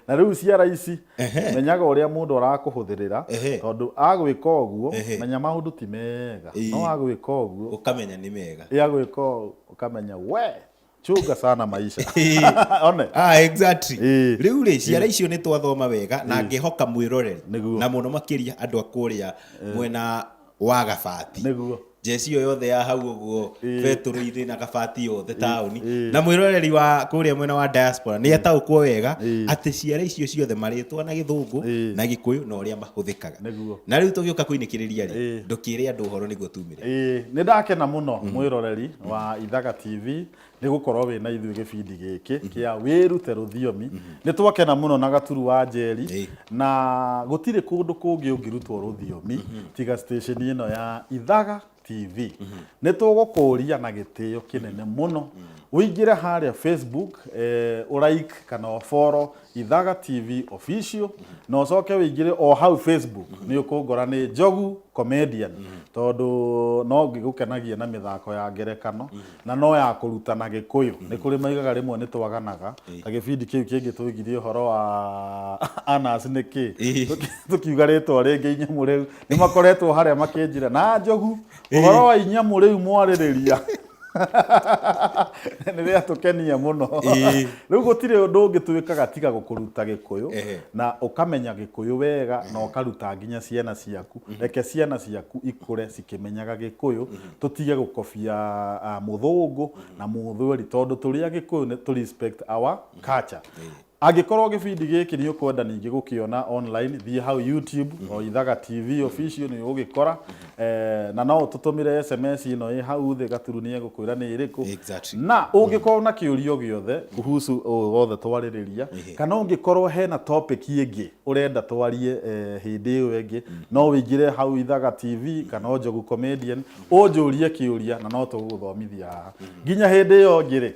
Na rĩu ciara ici, menyaga ũrĩa mũndũ arakũhũthĩrĩra, tondũ agwĩka ũguo, menya maũndũ ti mega. No agwĩka ũguo, Ũkamenya nĩ mega. Ĩ agwĩka ũũ, ũkamenya we chunga sana maisha. One. Ah, exactly. Ĩĩ. Rĩu rĩ, ciara icio nĩ twathoma wega na ngĩhoka mwĩroreri Nĩguo. na mũno makĩria andũ a kũrĩa mwena wa Gabati. Nĩguo. Njeci ĩyo yothe ya hau ũguo betũrũ-inĩ na Gabati yothe taũni Ĩĩ. na mwĩroreri wa kũrĩa mwena wa diaspora nĩ ataũkwo wega Ĩĩ. atĩ ciara icio ciothe marĩtwa na gĩthũngũ Ĩĩ. na gĩkũyũ na ũrĩa mahũthĩkaga. Nĩguo. Na rĩu tũgĩũka kũinĩkĩrĩria rĩ, Ĩĩ. ndũkĩre andũ ũhoro nĩguo tumĩre. Ĩĩ, nĩ ndakena mũno mwĩroreri wa Ithaga TV nĩ gũkorwo wĩ na ithuĩ gĩbindi gĩkĩ kĩa wĩrute rũthiomi. Nĩ twakena mũno na Gaturu wa Njeri, na gũtirĩ kũndũ kũngĩ ũngĩrutwo rũthiomi tiga station ĩno ya Ithaga TV. Nĩ tũgũkũria na gĩtĩo kĩnene mũno ũingĩre harĩa Facebook, ũ like kana ũ follow Ithaga TV official, na ũcoke ũingĩre o hau Facebook nĩ ũkũngora nĩ Njogu Comedian, tondũ no ngĩgũkenagia na mĩthako ya ngerekano na no ya kũrutana Gĩkũyũ. Nĩ kũrĩ maigaga rĩmwe nĩ twaganaga, ta gĩbindi kĩu kĩngĩ twaigire ũhoro wa Anas nĩ kĩ, tũkiuga rĩtwa rĩngĩ inyamũ rĩu, nĩ makoretwo harĩa makĩnjĩra na Njogu ũhoro wa inyamũ rĩu mwarĩrĩria nĩ rĩatũkenia mũno. Rĩu gũtirĩ ũndũ ũngĩ twĩkaga tiga gũkũruta Gĩkũyũ na ũkamenya Gĩkũyũ wega na ũkaruta nginya ciana ciaku. Reke ciana ciaku ikũre cikĩmenyaga Gĩkũyũ, tũtige gũkobia mũthũngũ na mũthweri, tondũ tũrĩ Agĩkũyũ nĩ tũ respect our culture. Angĩkorwo gĩbindi gĩkĩ nĩ ũkwenda ningĩ gũkĩona online, thiĩ hau YouTube o Ithaga TV official nĩ ũgũgĩkora, na no ũtũtũmĩre SMS ĩno ĩ hau thĩ, Gaturu nĩ egũkwĩra nĩ ĩrĩkũ. Na ũngĩkorwo na kĩũria gĩothe kuhusu ũũ wothe twarĩrĩria, kana ũngĩkorwo hena topic ĩngĩ ũrenda twarie hĩndĩ ĩyo ĩngĩ, no ũingĩre hau Ithaga TV kana o Njogu Comedian ũnjũrie kĩũria na no tũgũgũthomithia haha. Nginya hĩndĩ ĩyo ĩngĩ rĩ,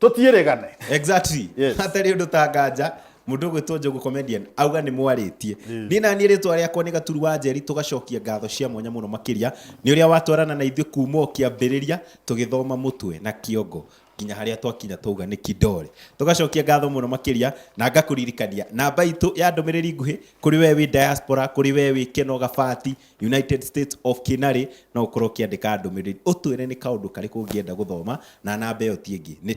tũtiĩrĩgane. Exactly. Hatarĩ ũndũ ta nganja, mũndũ ũgwĩtwo Njogu Comedian auga nĩ mwarĩtie. Niĩ na niĩ rĩtwa rĩakwa nĩ Gaturu wa Njeri, tũgacokia ngatho cia mwanya mũno makĩria nĩ ũrĩa watwarana na ithuĩ kuma o kĩambĩrĩria tũgĩthoma mũtwe na kĩongo nginya harĩa twakinya twauga nĩ kidore. Tũgacokia ngatho mũno makĩria na ngakũririkania namba itũ ya ndũmĩrĩri nguhĩ kũrĩ we wĩ diaspora, kũrĩ we wĩ Keno Gabati, United States of Kinari, no ũkorwo ũkĩandĩka ndũmĩrĩri ũtwĩre nĩ kaũndũ karĩkũ ũngĩenda gũthoma, na namba ĩyo ti ĩngĩ nĩ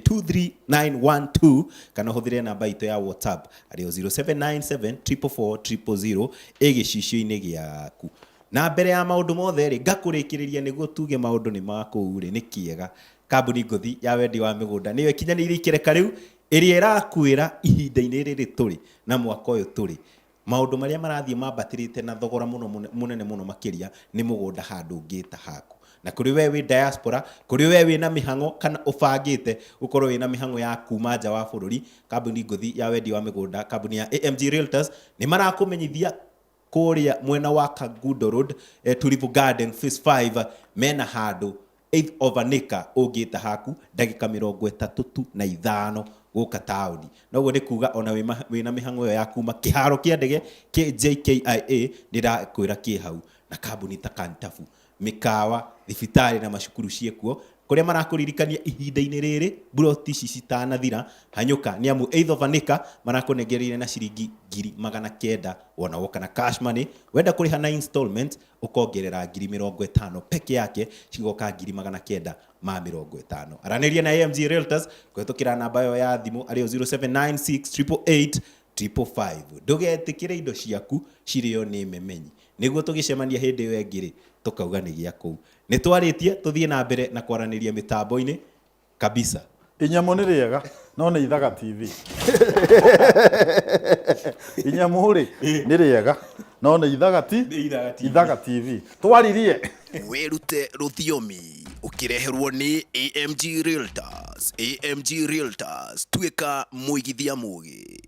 23912, kana ũhũthĩre namba itũ ya WhatsApp arĩ o 0797 444 000 ĩ gĩcicio-inĩ gĩaku. Na mbere ya maũndũ mothe rĩ, ngakũrĩkĩrĩria nĩguo tuge maũndũ nĩ ma kũu rĩ, nĩ kĩega. Kambuni ngũthi ya wendia wa mĩgũnda nĩyo ĩkinyanĩirie ikereka rĩu, ĩrĩa ĩrakwĩra ihinda-inĩ rĩrĩ tũrĩ na mwaka ũyũ tũrĩ, maũndũ marĩa marathiĩ mambatĩrĩte na thogora mũno mũnene mũno makĩria nĩ mũgũnda handũ ũngĩta haku. Na kũrĩ we wĩ diaspora, kũrĩ we wĩna mĩhang'o kana ũbangĩte gũkorwo wĩna mĩhang'o ya kuma nja wa bũrũri, kambuni ngũthi ya wendia wa mĩgũnda, kambuni ya AMG Realtors, nĩ marakũmenyithia kũrĩa mwena wa Kangundo Road, Tulivu Garden Phase 5, mena handũ eighth of an acre ũngĩta haku ndagĩka mĩrongo ĩtatũ tu na ithano gũka taũni. Noguo nĩ kuga ona wĩna mĩhang'o ĩyo ya kuma kĩharo kĩa ndege kĩ JKIA, ndĩrakwĩra kĩ hau, na kambuni ta Kantafu, mĩkawa, thibitarĩ na macukuru ciĩkuo, kũrĩa marakũririkania ihinda-inĩ rĩrĩ mburoti ici citanathira, hanyũka nĩ amu eighth of an acre marakũnengereire na ciringi 900,000 wona woka na cash money. Wenda kũrĩha na installment ũkongerera 50,000 peke yake, cigoka 950,000. Aranĩria na AMG Realtors kũhĩtũkĩra namba ĩyo ya thimũ arĩyo 0796 888 555. Ndũgetĩkĩre indo ciaku cirĩo nĩ memenyi, nĩguo tũgĩcemania hĩndĩ ĩyo ĩngĩ rĩ, tũkauga nĩ gĩa kũu. Nĩ twarĩtie, tũthiĩ na mbere na kwaranĩria mĩtambo-inĩ kabisa. Inyamũ nĩ rĩega no nĩ Ithaga TV. Inyamũ rĩ nĩ rĩega no nĩ Ithaga Ithaga TV. Twaririe. Wĩrute rũthiomi ũkĩreherwo nĩ AMG Realtors. AMG Realtors, tuĩka mũigithia mũgĩ.